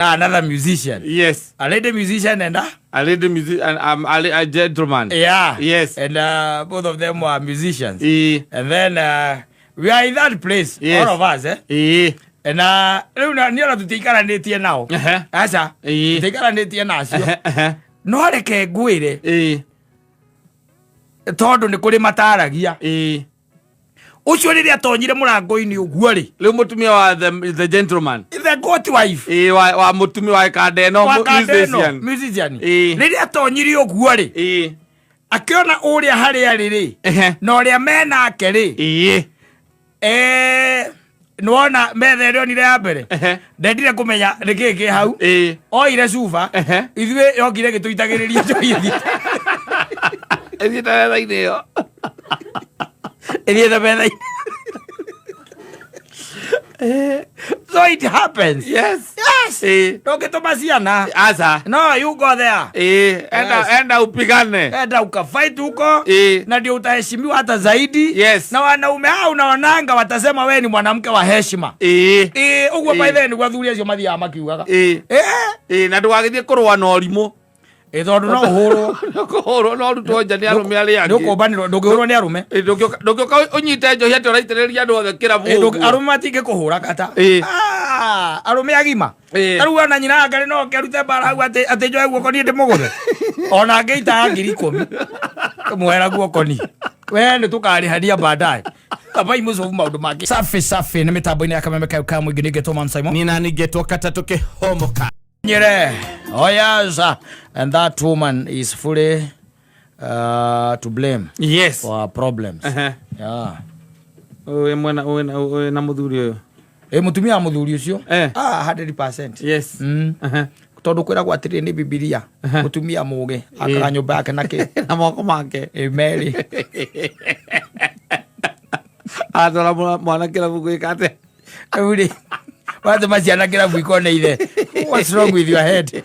Another musician. Yes. A lady musician and a A lady music and a gentleman. Yeah. Yes. And both of them were musicians. Ĩĩ. And then we are in that place, Yes. all of us, eh? Ĩĩ. And rĩu niĩ ona tũtiikaranĩtie nao. Aca. Tũtiikaranĩtie nacio. Ehe. No reke ngwĩre Ĩĩ. tondũ nĩ kũrĩ mataragia. Ĩĩ. Ũcio rĩrĩa atonyire mũrango-inĩ ũguo rĩ. Rĩu mũtumia wa the gentleman. The goat wife. Ĩĩ, wa mũtumia wa kanda ĩno Wa kanda ĩno, musician. musician. Ĩĩ. Rĩrĩa atonyire ũguo rĩ. Ĩĩ. Akĩona ũrĩa harĩa arĩ rĩ. Na ũrĩa menake rĩ. Ĩĩ. Nĩwona metha ĩrĩa onire ya mbere. Ndendire kũmenya nĩ kĩĩ kĩ hau. Ĩĩ. Oire cuba. Ithuĩ yokire ĩgĩtũitagĩrĩria njohi ĩthiĩte. Ĩthiĩte metha-inĩ ĩyo. Ĩthiĩte metha-inĩ. So it happens. Yes. Yes. Ĩĩ. Ndũngĩtũma ciana. Aca. No, you go there. Ĩĩ. Enda, Yes. enda upigane. Enda ukafight huko. Ĩĩ. Na ndio utaheshimiwa hata zaidi. Yes. Na wanaume hao unaonanga watasema we ni mwanamke wa heshima. Ĩĩ. Ĩĩ, ũguo Ĩĩ. by the way nĩguo athuri acio mathiaga makiugaga. Ĩĩ. Ĩĩ. Ĩĩ, na ndũgagĩthiĩ kũrũa na ũrimũ. Ĩĩ, tondũ no ũhũrwo. Kũhũrwo no ũrutwo nja nĩ arũme arĩa angĩ. Nĩũkũmbanĩrwo, ndũngĩhũrwo nĩ arũme. Ĩĩ, ndũngĩũka ũnyite njohi atĩ ũraitĩrĩria andũ othe kĩrabu Ĩĩ, ũguo. arũme matingĩkũhũra kata. Ĩĩ. Ah, arũme agima. Ĩĩ. Ta rĩu ona nyina Ngarĩ no oke arute mbara hau atĩ njoe guoko niĩ ndĩmũgũthe. Ona angĩita 10,000. Muhera guoko niĩ. We nĩ tũkarĩhania baadaye. Kaba imũcobu maũndũ mangĩ. Safi safi nĩ mĩtambo-inĩ ya Kameme Kayo ka mũingĩ nĩngetwo Man Simon. Niĩ nani ngetwo Katatũ Kĩhomoka. Nyere. Oh yes. And that woman is fully to blame. Yes. For her problems. Ehe. Yeah. Ũyũ mwena, ũyũ na mũthuri ũyũ. Ĩ, mũtumia wa mũthuri ũcio. Eh. Ah, 100%. Yes. Ehe. Tondũ kwĩragwo atĩrĩrĩ nĩ Bibilia, mũtumia mũgĩ akaga nyũmba yake na kĩ? Na moko make. Ĩ, merĩ. Atwara mwana kĩrabu gwĩka atĩa? Rĩu rĩ, watũma ciana kĩrabu ikone ithe. What's wrong with your head?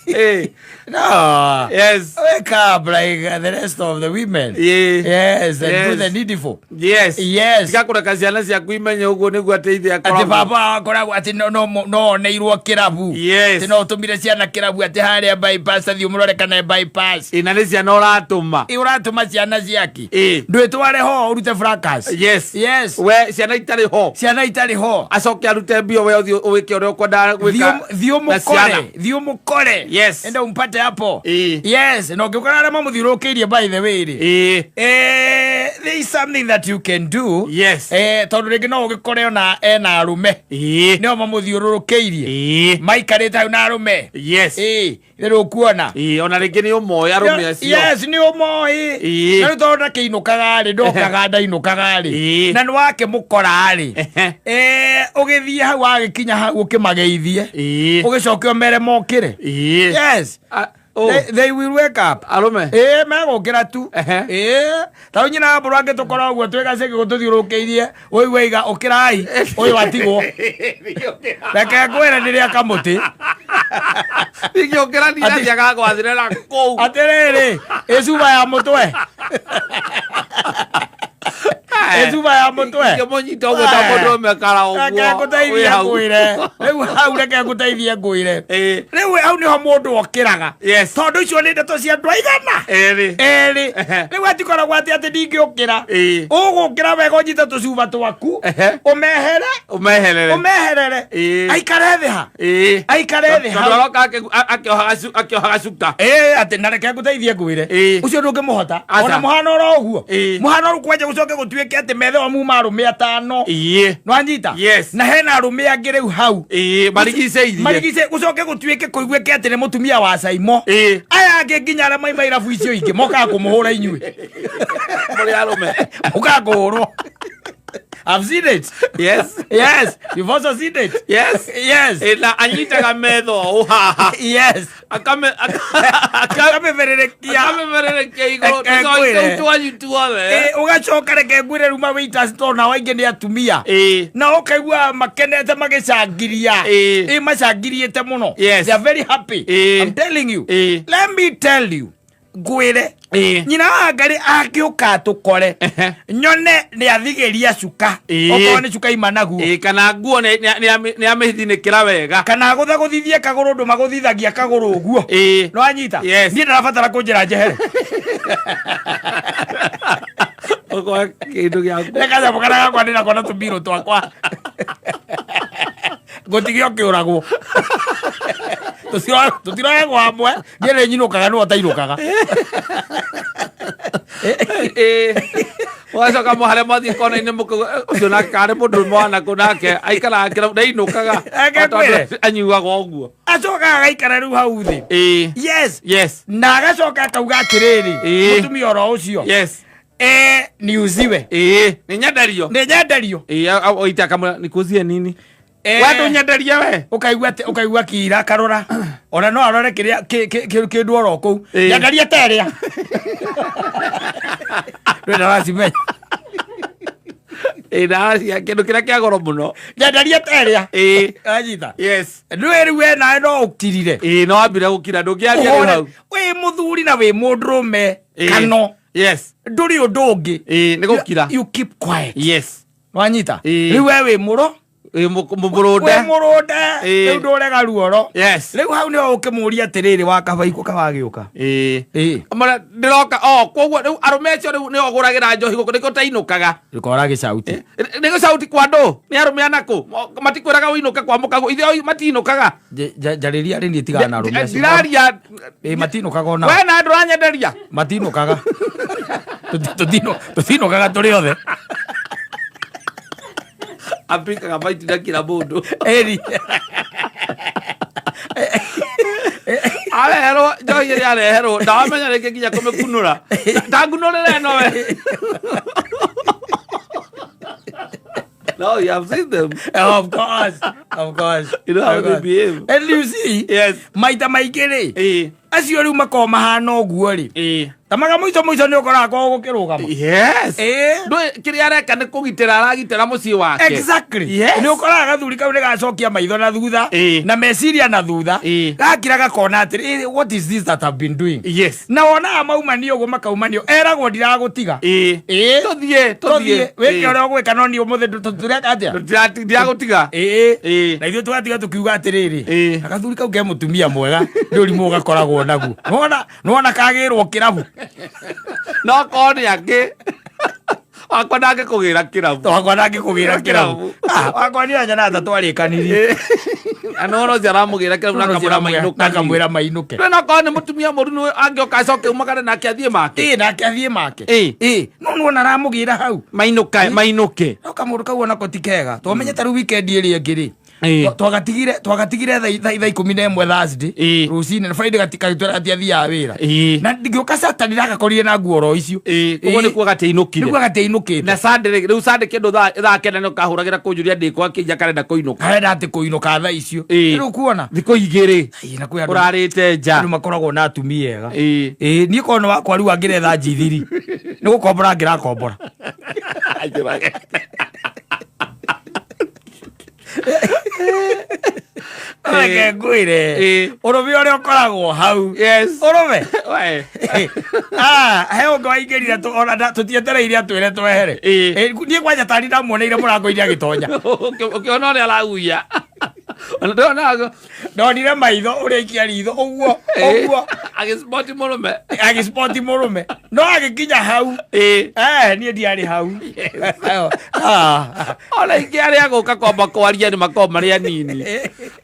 Eh. No. Yes. Wake up like the rest of the women. Yeah. Yes, and do Yes. the needful. Yes. Yes. Tiga kũreka ciana ciaku imenye ũguo nĩguo atĩ ithe Atĩ akoragwo. baba akoragwo atĩ no oneirwo kĩrabu. Yes. Atĩ no ũtũmire ciana kĩrabu atĩ harĩa bypass athiĩ ũmũrore kana e bypass. Ĩ, na nĩ ciana ũratũma. Ĩ, ũratũma ciana ciake. Ĩ. Ndwĩtware ho ũrute fracas. Yes. Yes. We ciana itarĩ ho. Ciana itarĩ ho. Acoke arute mbia we ũthiĩ ũwĩke ũrĩa ũkwendaga gwĩka Thiĩ na ciana. ũmũkore. Thiĩ ũmũkore. Yes. Enda umpate hapo. Ĩ. Yes. Na ũngĩkora arĩa mamũthiũrũrũkĩirie by the way rĩ. Ĩ. There is something that you can do. Yes. Tondũ rĩngĩ no ũgĩkore ona ena arũme. Ĩ. Nĩo mamũthiũrũrũkĩirie. Ĩ. Maikarĩte hau na arũme. Yes. Ĩ, rĩrĩ ũkuona. Ĩ, ona rĩngĩ nĩ ũmoĩ arũme acio. Yes, nĩ ũmoĩ. Ĩ. Na rĩu tondũ ndakĩinũkaga rĩ, ndokaga ndainũkaga rĩ. Ĩ. Na nĩ wakĩmũkora rĩ. Ehe. Ũgĩthiĩ hau wagĩkinya hau ũkĩmageithie. Ĩ. Ũgĩcoke ũmere mokĩre. Ĩ. Yes. A, oh. They will wake up. Arũme. Ĩ, megũkĩra tu. Ehe. Ĩ, ta rĩu nyina wa mbũrũ angĩtũkora ũguo twĩ gacĩgĩ gũtũthiũrũrũkĩirie, ũigue iga ũkĩrai, ũyũ atigwo. Reke ngwĩre nĩ rĩa kamũtĩ. Ingĩũkĩra ndinathiaga gwathĩre na kũu. Atĩrĩrĩ, ĩ cuba ya mũtwe. Ĩ cuba ya mũtwe. Ingĩmũnyita ũguo ta mũndũ ũmwe kara ũguo. Reke ngũteithie Wĩ hau. ngwĩre. Rĩu hau reke ngũteithie ngwĩre. Ĩ. Rĩu hau nĩho mũndũ okĩraga. Yes. Tondũ icio nĩ ndeto cia andũ aigana. Erĩ. Erĩ. Ehe. Rĩu atikoragwo atĩ atĩ ndingĩũkĩra. Ĩ. Ũgũkĩra wega ũnyite tũcuba twaku. Ehe. Ũmehere. Ũmeherere. Ũmeherere. Ĩ. Aikare thĩ ha. Ĩ. Aikare thĩ Tondũ hau. aroka akĩohaga cuka. Ĩ, atĩ na reke ngũteithie ngwĩre. Ĩ. Ũcio ndũngĩmũhota. Aca. Ona mũhano oro ũguo. Ĩ. Mũhano rĩu kwanja gũcoke gũtuĩke atĩ metha ĩyo muma arũme atano. Ĩ. Nĩwanyita? Yes. Na hena arũme angĩ rĩu hau. Ĩ, marigicĩirie. Marigicĩ gũcoke gũtuĩke kũiguĩke atĩ nĩ mũtumia wa Saimo. Ĩ. Aya angĩ nginya arĩa maima irabu icio ingĩ mokaga kũmũhũra inyuĩ. Mũrĩ arũme. Mokaga kũhũrwo. I've seen it. Yes. Yes. You've also seen it. Yes. Yes. Ĩ, na anyitaga metho ũũ haha. Yes. Akamemererekia. Akamemererekia igũrũ. Reke ngwĩre. Tũcoke twanyu tuothe. Ĩ, ũgacoka reke ngwĩre rĩu ma waiters tondũ nao aingĩ nĩ atumia. Ĩ. Na ũkaigua makenete magĩcangiria. Ĩ. Ĩ, macangiriĩte mũno. Yes. They are very happy. Ĩ. I'm telling you. Ĩ. Let me tell you. Ngwĩre. Nyina wa Ngarĩ angĩũka tũkore, nyone nĩ athigĩria cuka, okorwo nĩ cuka ima naguo. Ĩĩ, kana nguo nĩ amĩthinĩkĩra wega. Kana agũthagũthithie kagũrũ ũndũ magũthithagia kagũrũ ũguo. Nĩ wanyita? Yes. Niĩ ndarabatara kũnjĩra njehere. Ũkoya kĩndũ gĩaku. Nĩ kanyamũ karĩa gakwa ndĩnako na tũmbirũ twakwa ngũtige ũkĩũragwo. Tũtiroyagwo hamwe, niĩ nĩ nyinũkaga nĩwe ũtainũkaga. Ĩĩ. Ũgacoka harĩa mwathiĩ kona-inĩ mũkauga, "Eh, ũcio nake karĩ mũndũ ũmwe wanakũ nake aikaraga kĩrabu ndainũkaga." Reke ngwĩre. Tondũ anyuaga ũguo. Acokaga agaikara rĩu hau thĩ. Ĩĩ. Yes. Yes. Na agacoka akauga atĩrĩrĩ, mũtumia oro ũcio, niuziwe. Ĩĩ, nĩ nyenderio. Nĩ nyenderio. Ĩĩ, oite akamwĩra nikuuzie nini? We ndũnyenderie we. Ũkaigua atĩ- ũkaigua kira akarora ona no arore kĩrĩa kĩndũ oro kũu. Nyenderia ta ĩrĩa ndwenda wacimenya. Ĩĩ, ndacia kĩndũ kĩrĩa kĩa goro mũno. Nyenderia ta ĩrĩa. Wanyita? Yes. Ndũĩ rĩu we nawe no ũkirire. Ĩĩ, no wambire gũkira ndũngĩaria rĩu hau. Wĩ mũthuri na wĩ mũndũrũme kano ndũrĩ ũndũ ũngĩ. Ĩĩ, nĩ gũkira. You keep quiet. Yes. Wanyita? Rĩu we wĩ mũro Ĩĩ, mũrũnde. Wĩ mũrũnde. Rĩu ndũrega ruoro. Yes. Rĩu hau nĩho ũkĩmũria atĩrĩrĩ, wa kabaikũ kawagĩũka. Ĩĩ. Mara ndĩroka o koguo rĩu arũme acio rĩu nĩo ũgũragĩra njohi gũkũ nĩkĩo ũtainũkaga. Ndũkora gĩcauti. Nĩ gĩcauti kwa andũ nĩ arũme anakũ matikwĩraga ũinũke kwa mũkaguo ithe matinũkaga. Njarĩria rĩ niĩ tigana na arũme acio. Ndiraria. Ĩĩ, matinũkaga onao. We na ndũranyenderia. Matinũkaga. Tũtinũkaga tũrĩ othe. Apikaga maiti na kila mũndũ. Eri. Areherwo njohi ĩrĩa areherwo ndawamenya rĩngĩ nginya kũmĩkunũra. Tangunũrĩre ĩno we. No, you have seen them. Of course, of course. You know how Of they course. behave. And you see, Yes. maita maingĩ rĩ, acio rĩu makoragwo mahana ũguo rĩ, tamaga mũico mũico nĩ ũkoraga kwao gũkĩrũgama. Yes. Ĩĩ. Ndũĩ kĩrĩa areka nĩ kũgitĩra aragitĩra mũciĩ wake. Exactly. Yes. Nĩ ũkoraga gathuri kau nĩ gacokia maitho na thutha na meciria na thutha, gakira gakona atĩrĩ, what is this that I've been doing? Yes. Na wonaga maumanio ũguo makaumanio, eragwo ndiragũtiga. Ĩĩ. Tũthiĩ, Tũthiĩ, tũthiĩ. wĩke ũrĩa ũgwĩka no niĩ ũmũthĩ tũreka atĩa? Ndiragũtiga. Ĩĩ. Na ithuĩ tũgatiga tũkiuga atĩrĩrĩ, na gathuri kau ke mũtumia mwega nĩ ũrimũ gakoragwo naguo. Nĩwona, nĩwona kagĩrwo kĩrabu. No korwo nĩ angĩ wakwa ndangĩkũgĩra kĩrabu. Wakwa ndangĩkũgĩra kĩrabu. Wakwa niĩ anyonaga ta twarĩkanirie. Na nĩwona ũcio aramũgĩra kĩrabu na akamwĩra mainũka. Na akamwĩra mainũke. Ndũĩ no korwo nĩ mũtumia mũru nĩ angĩoka acoke umagare nake athiĩ make. Ĩĩ, nake athiĩ make. Ĩĩ. No nĩwona aramũgĩra hau. Mainũka, mainũke. No kamũndũ kau onako ti kega. Twamenye ta rĩu weekend ĩrĩa ĩngĩ rĩ. Twagatigire thaa 11 Thursday. Rũcinĩ na Friday gagĩtwĩra gatiathiaga wĩra. Na ngĩũka Saturday ndagakorire na nguo oro icio. Koguo nĩ kuga gatiainũkire. Nĩ kuga gatiainũkĩte. Na Sunday rĩ, rĩu Sunday kĩndũ thaa 9 nĩ ũkahũragĩra kũnjũria ndĩ kwa kĩnja karenda kũinũka. Karenda atĩ kũinũka thaa icio. Rĩu kuona. Thikũ igĩrĩ. Ĩĩ, na kwĩ andũ Ũrarĩte nja. Andũ makoragwo na atumia ega. Ĩĩ, niĩ korwo nĩ wakwa rĩu angĩretha njithiri. Nĩ gũkombora angĩrakombora. Reke ngwĩre, ũrũme ũrĩa ũkoragwo hau. Yes. Ũrũme. We. He ũngĩ waingĩrire ona tũtietereire atwĩre twehere. Niĩ kwanja tari ndamuoneire mũrango-inĩ agĩtonya. Ũkĩona ũrĩa araguia. Ona ndĩrona Ndonire maitho ũrĩa aikia ritho ũguo, ũguo. Agĩspoti mũrũme. Agĩspoti mũrũme. No agĩkinya hau. Niĩ ndiarĩ hau. Ona ingĩ arĩa agũka kwamba kwaria nĩ makoragwo marĩ anini.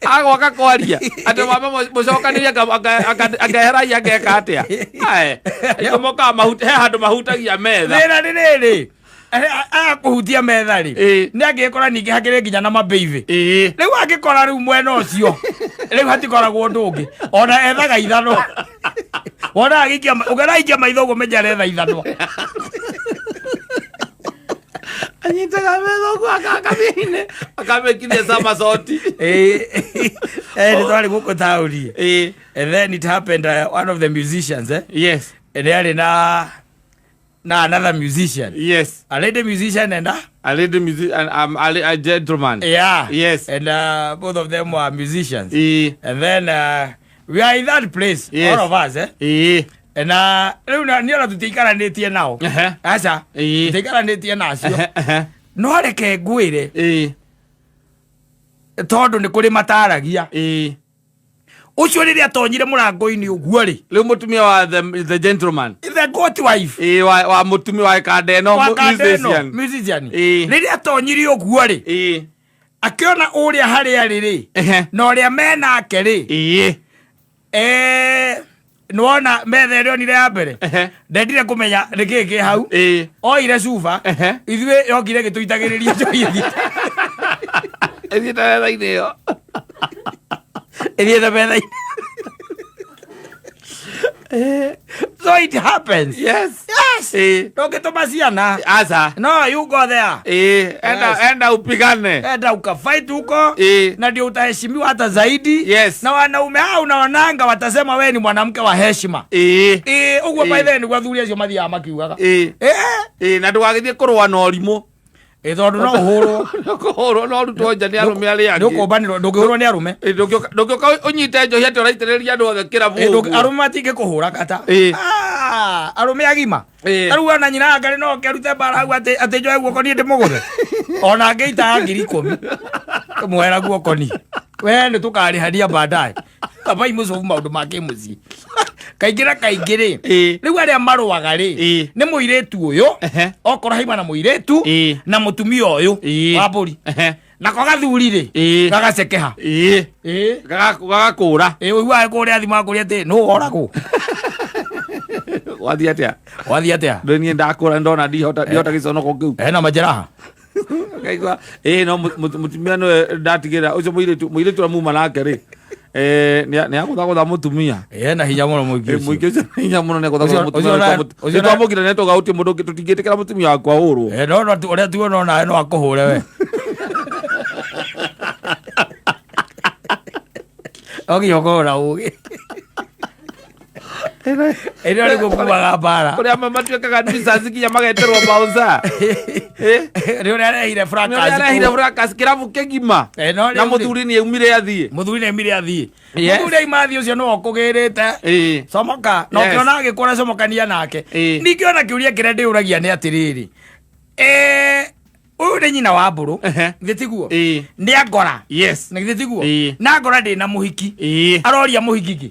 Agoka kwaria atĩ wambe mũcokanĩrie akeheragia akeka atĩa. Ae. Acio mokaga he handũ mahutagia metha. Thĩna nĩ rĩrĩ, akũhutia metha rĩ, nĩ angĩgĩkora ningĩ hakĩrĩ nginya na mabĩibĩ. Rĩu angĩkora rĩu mwena ũcio, rĩu hatikoragwo ũndũ ũngĩ. Ona ethaga ithanwa. Wona agĩikia ũngĩraikia maitho ũguo menya aretha ithanwa. Anyitaga metha ũguo akamĩine, akamĩkinyia samasoti. Nĩ twarĩ gũkũ taũni. And then it happened, one of the musicians, Yes. Nĩ arĩ na another musician. Yes. A lady musician and a A lady musician, a gentleman. Yeah. Yes. And both of them were musicians. And then we are in that place, Yes. all of us, Na rĩu niĩ ona tũtiikaranĩtie nao. Aca. Tũtiikaranĩtie nacio. No reke ngwĩre, tondũ nĩ kũrĩ mataragia. Ũcio rĩrĩa atonyire mũrango-inĩ ũguo rĩ, Rĩu mũtumia wa the gentleman. The goat wife. Ĩĩ, wa mũtumia wa kanda ĩno. Wa kanda ĩno, musician. Musician. Rĩrĩa atonyire ũguo rĩ, akĩona ũrĩa harĩa arĩ rĩ, na ũrĩa menake rĩ, nĩwona metha ĩrĩa onire ya mbere, ndendire kũmenya nĩkĩĩ kĩ hau. Oire cuba. Ithuĩ yokire gĩtũitagĩrĩria njohi ĩthiĩte. Ĩthiĩte metha-inĩ ĩyo. Ĩthiĩte metha-inĩ. So it happens. Yes. Ndũngĩtũma ciana. Aca. No, you go there. Ĩĩ, enda. Yes. Enda upigane. Enda ukafight huko. Na ndio utaheshimiwa hata zaidi. Na wanaume hao unaonanga watasema we ni mwanamke wa heshima. Ĩĩ, ũguo. By the way, nĩguo athuri acio mathiaga makiugaga. Ĩĩ, na ndũgagĩthiĩ kũrũa na ũrimũ. Ĩĩ, tondũ no ũhũrwo. Kũhũrwo no ũrutwo nja nĩ arũme arĩa Nĩ angĩ. ũkũmbanĩrwo, ndũngĩhũrwo nĩ arũme. Ĩĩ, ndũngĩũka ũnyite njohi atĩ ũraitĩrĩria andũ othe kĩrabu Ĩĩ, ũguo. Arũme matingĩkũhũra kata. Ah, arũme agima. Tarĩu ona nyina angarĩ no oke arute mbara hau atĩ njoe guoko niĩ ndĩmũgũthe, ona angĩita 10,000 kũmuoera guoko niĩ we nĩ tũkarĩhania baadaye. Kabai mũcobu maũndũ ma kĩmũciĩ kaingĩ na kaingĩ rĩ, rĩu arĩa marũaga rĩ, nĩ mũirĩtu ũyũ. Okorwo haima na mũirĩtu na mũtumia ũyũ wa mbũri, nako gathuri rĩ, gagacekeha. Ĩĩ. Gagakũra. Ĩĩ, ũiguaga kũrĩa thimũ akũria atĩ nũ woragwo. Wathiĩ atĩa? Wathiĩ atĩa? Ndĩ niĩ ndakũra ndona ndihota gĩconoko kĩu. Ena majeraha. Ngaigua ĩĩ, no mũtumia nĩwe ndatigĩra ũcio mũirĩtu ũrĩa muma nake rĩ, nĩ agũthagũtha mũtumia. Ena hinya mũno mũingĩ ũcio. Mũingĩ ũcio nĩ hinya mũno, nĩ agũthagũtha mũtumia. Ũcio Nĩtwamũkire nĩ tũgautie mũndũ ũngĩ, tũtingĩtĩkĩra mũtumia waku ahũrwo. No ũrĩa tuona onawe no akũhũre we. No nginya ũkorwo na ũgĩ. Ĩno nĩguo kumaga mbara. Kũrĩa amwe matuĩkaga nuisance nginya mageterwo bouncer. Nĩ ũrĩa arehire Nĩ fracas. ũrĩa arehire fracas kĩrabu kĩgima. No na rĩu rĩ, mũthuri nĩ aumire athiĩ. Mũthuri nĩ aumire athiĩ. Yes. Mũthuri aima athiĩ, ũcio nĩwe ũkũgĩrĩte. Comoka na ũkĩona agĩkũra, comokania nake. Ningĩ ona kĩũria kĩrĩa ndĩũragia nĩ atĩrĩrĩ, ũyũ nĩ nyina wa mbũrũ, githĩ tiguo? Nĩ angora. Yes. Na githĩ tiguo? Ĩĩ. Na ngora ndĩ na mũhiki. Aroria mũhiki kĩ?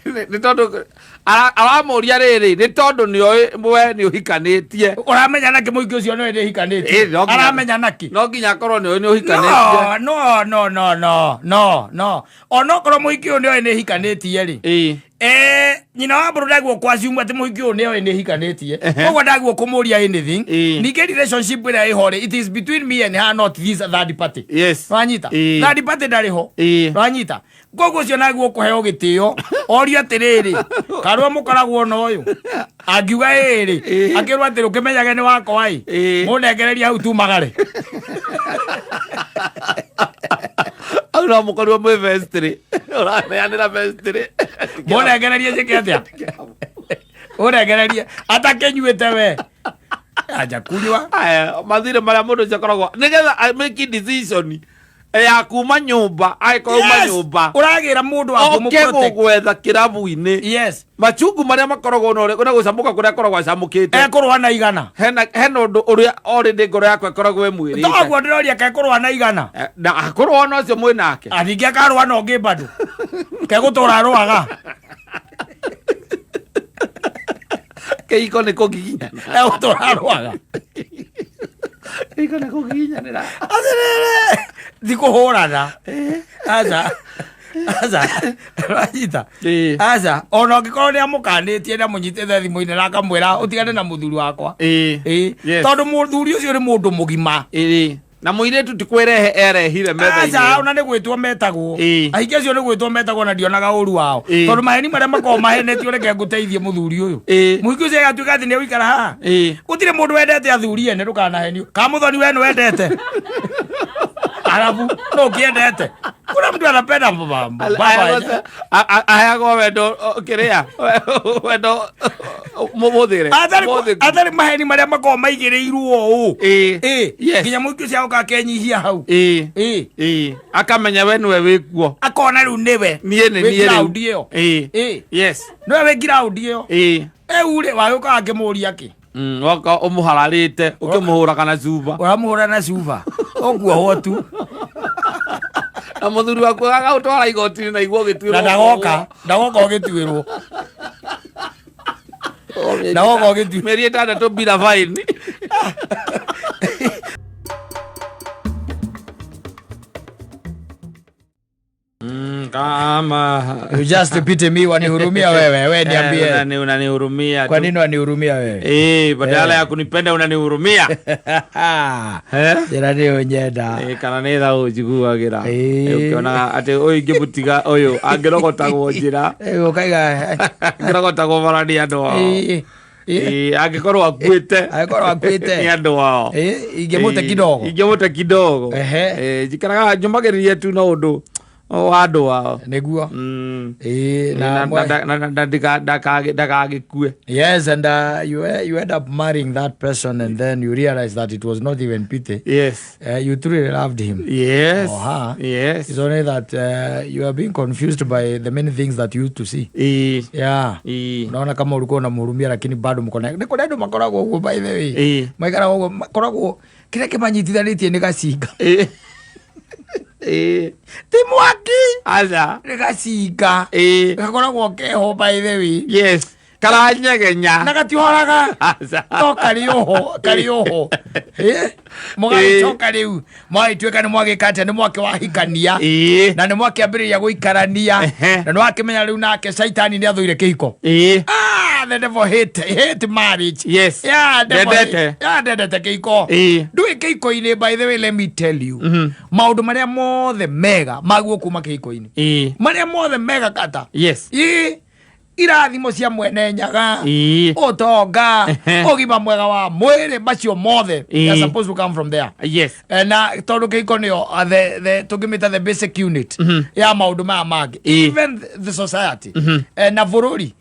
Nĩ tondũ aramũria rĩrĩ, nĩ tondũ nĩoĩ we nĩ ũhikanĩtie. Ũramenya nakĩ mũhiki ũcio nĩwe ndĩhikanĩtie? Ĩĩ, no nginya- Aramenya nakĩ? No nginya akorwo nĩoĩ nĩ ũhikanĩtie. No, no, no, no, no, no, no, onokorwo mũhiki ũyũ nĩoĩ nĩ hikanĩtie rĩ, nyina wa mbũrũ ndaguo kwaciumba atĩ mũhiki ũyũ nĩoĩ nĩ hikanĩtie. Koguo ndaguo kũmũria anything. Ningĩ relationship ĩrĩa ĩho rĩ, it is between me and her, not this third party. Wanyita? Third party ndarĩ ho. Wanyita? Koguo ũcio naguo kũheo gĩtĩo orio atĩrĩrĩ, karũa mũkoragwo na ũyũ angiuga ĩĩ rĩ, akĩrwo atĩrĩ, ũkĩmenyage nĩ wakwa ĩ, mũnengereria hau tumagare. Au no mũkorirwo mwĩ vestry, ũraneanĩra vestry. Mũnengererie njĩke atĩa? Ũnengererie atakĩnyuĩte we anja kunywa. Aya, mathirĩ marĩa mũndũ ũcio akoragwo nĩgetha make decision ya kuma nyũmba, angĩkorwo uma nyũmba Ũragĩra mũndũ wa oke kũmũ-protect. gũgwetha kĩrabu-inĩ, machungu marĩa makoragwo na ũrĩa na gũcamũka kũrĩa akoragwo acamũkĩte. Ekũrũa na igana. Hena ũndũ ũrĩa already ngoro yakwa ĩkoragwo ĩmwĩrĩte. Toguo ndĩroria, kekũrũa na igana. Na akũrũa na ũcio mwĩ nake. Ningĩ akarũa na ũngĩ bado kegũtũra arũaga. Kĩhiko nĩ kũgiginyana. Egũtũra arũaga. Kĩhiko nĩ kũgiginyanĩra. Atĩrĩrĩ, ti kũhũrana, aca aca, ranyita? Aca, ona ũngĩkorwo nĩ amũkanĩtie na mũnyitĩte thimũ-inĩ na akamwĩra ũtigane na mũthuri wakwa. Tondũ mũthuri ũcio nĩ mũndũ mũgima. Na mũirĩtu ti kwĩrehe erehire metha-inĩ Aca, ĩyo. ona nĩ gwĩtwo metagwo. Ahiki acio nĩ gwĩtwo metagwo, na ndionaga ũru wao, tondũ maheni marĩa makoragwo mahenetio, reke ngũteithie mũthuri ũyũ. Mũhiki ũcio agatuĩka atĩ nĩ egũikara haha. Gũtirĩ mũndũ wendete athuri ene, ndũkanahenio. Kana mũthoni we nĩ wendete arabu no ũkĩendete? Kuna mtu anapenda baba. Aheagwo wendo kĩrĩa wendo Mũthĩre. Mũthĩku. Atarĩ maheni marĩa makoragwo maigĩrĩirwo ũũ. Ĩĩ. Ĩĩ. Yes. Nginya mũingĩ ũcio agoka akenyihia hau. Ĩĩ. Ĩĩ. Ĩĩ. Akamenya we nĩwe wĩkuo. Akona rĩu nĩwe. Niĩ nĩ Wĩ niĩ rĩu. ground ĩyo. Ĩĩ. Ĩĩ. Yes. Nĩwe wĩ ground ĩyo. Ĩĩ. Rĩu rĩ wagĩũka akĩmũria kĩ? Woka ũmũhararĩte ũkĩmũhũraga na cuba. Ũramũhũra na cuba. Ũkuohwo tu. Na mũthuri waku agagũtwara igoti-inĩ na igua ũgĩtuĩrwo. Na ndagoka. Ndagoka ũgĩtuĩrwo. Ndagoka ũgĩtuĩrwo. Mĩeri 6 bila faini. Kama You just pity me, wanihurumia wewe. We niambie. Unanihurumia. Kwa nini wanihurumia wewe? Badala ya kunipenda unanihurumia. Eh? Njĩra nĩyo nyenda. Kana nĩ tha ũnjiguagĩra. Ĩĩ. Ũkĩonaga atĩ ũyũ ingĩmũtiga ũyũ angĩrogotagwo njĩra. Ũkaiga Angĩrogotagwo bara nĩ andũ ao. Ĩĩ. Ĩĩ. Ĩĩ, angĩkorwo akuĩte. Angĩkorwo akuĩte. Nĩ andũ ao. Ĩĩ, ingĩmũte Ĩĩ, kidogo. Ingĩmũte kidogo. Ehe. Ĩĩ, njikaraga njũmagĩrĩria tu na ũndũ wa andũ ao. Nĩguo. Ĩĩ, na Na ndakagĩkue. Yes, and you end up marrying that person, and then you realize that it was not even pity. Yes. You truly loved him. Yes. Or her. Yes. It's only that you are being confused by the many things that you used to see. Ĩĩ. Yeah. Ĩĩ. Unaona kama ulikuwa unamhurumia lakini bado mko naye. Nĩ kũrĩ andũ makoragwo ũguo by the way. Ĩĩ. Maikaraga ũguo makoragwo kĩrĩa kĩmanyitithanĩtie nĩ gacinga. Ĩĩ. Ĩĩ. Ti mwaki. Aca. Nĩ gacinga. Ĩĩ. Gakoragwo keho by the way. Yes. Karanyegenya. Na gatihoraga. Aca. No karĩ oho, karĩ oho. Mũgagĩcoka rĩu mwagĩtuĩka nĩ mwagĩka atĩa nĩ mwakĩwahikania. Ĩĩ. Na nĩ mwakĩambĩrĩria gũikarania. Ehe. Na nĩ wakĩmenya rĩu nake caitani nĩ athũire kĩhiko. Ĩĩ. Ah, the devil hate marriage. Yes. Yeah, devil Ndendete. Yeah, ndendete kĩhiko. Ĩĩ. Ndũĩ kĩhiko-inĩ by the way let me tell you. Maũndũ marĩa mothe mega maguo kuma kĩhiko-inĩ. Ĩĩ. Marĩa mothe mega kata. Yes. Ĩĩ. Irathimo cia mwene nyaga. Ĩĩ. Ũtonga, Ehe. ũgima mwega wa mwĩrĩ macio mothe. They are Ĩĩ. supposed to come from there. Yes. Na tondũ kĩhiko nĩyo the tũngĩmĩta the basic unit ya maũndũ maya mangĩ. Ĩĩ. Even the society. Na bũrũri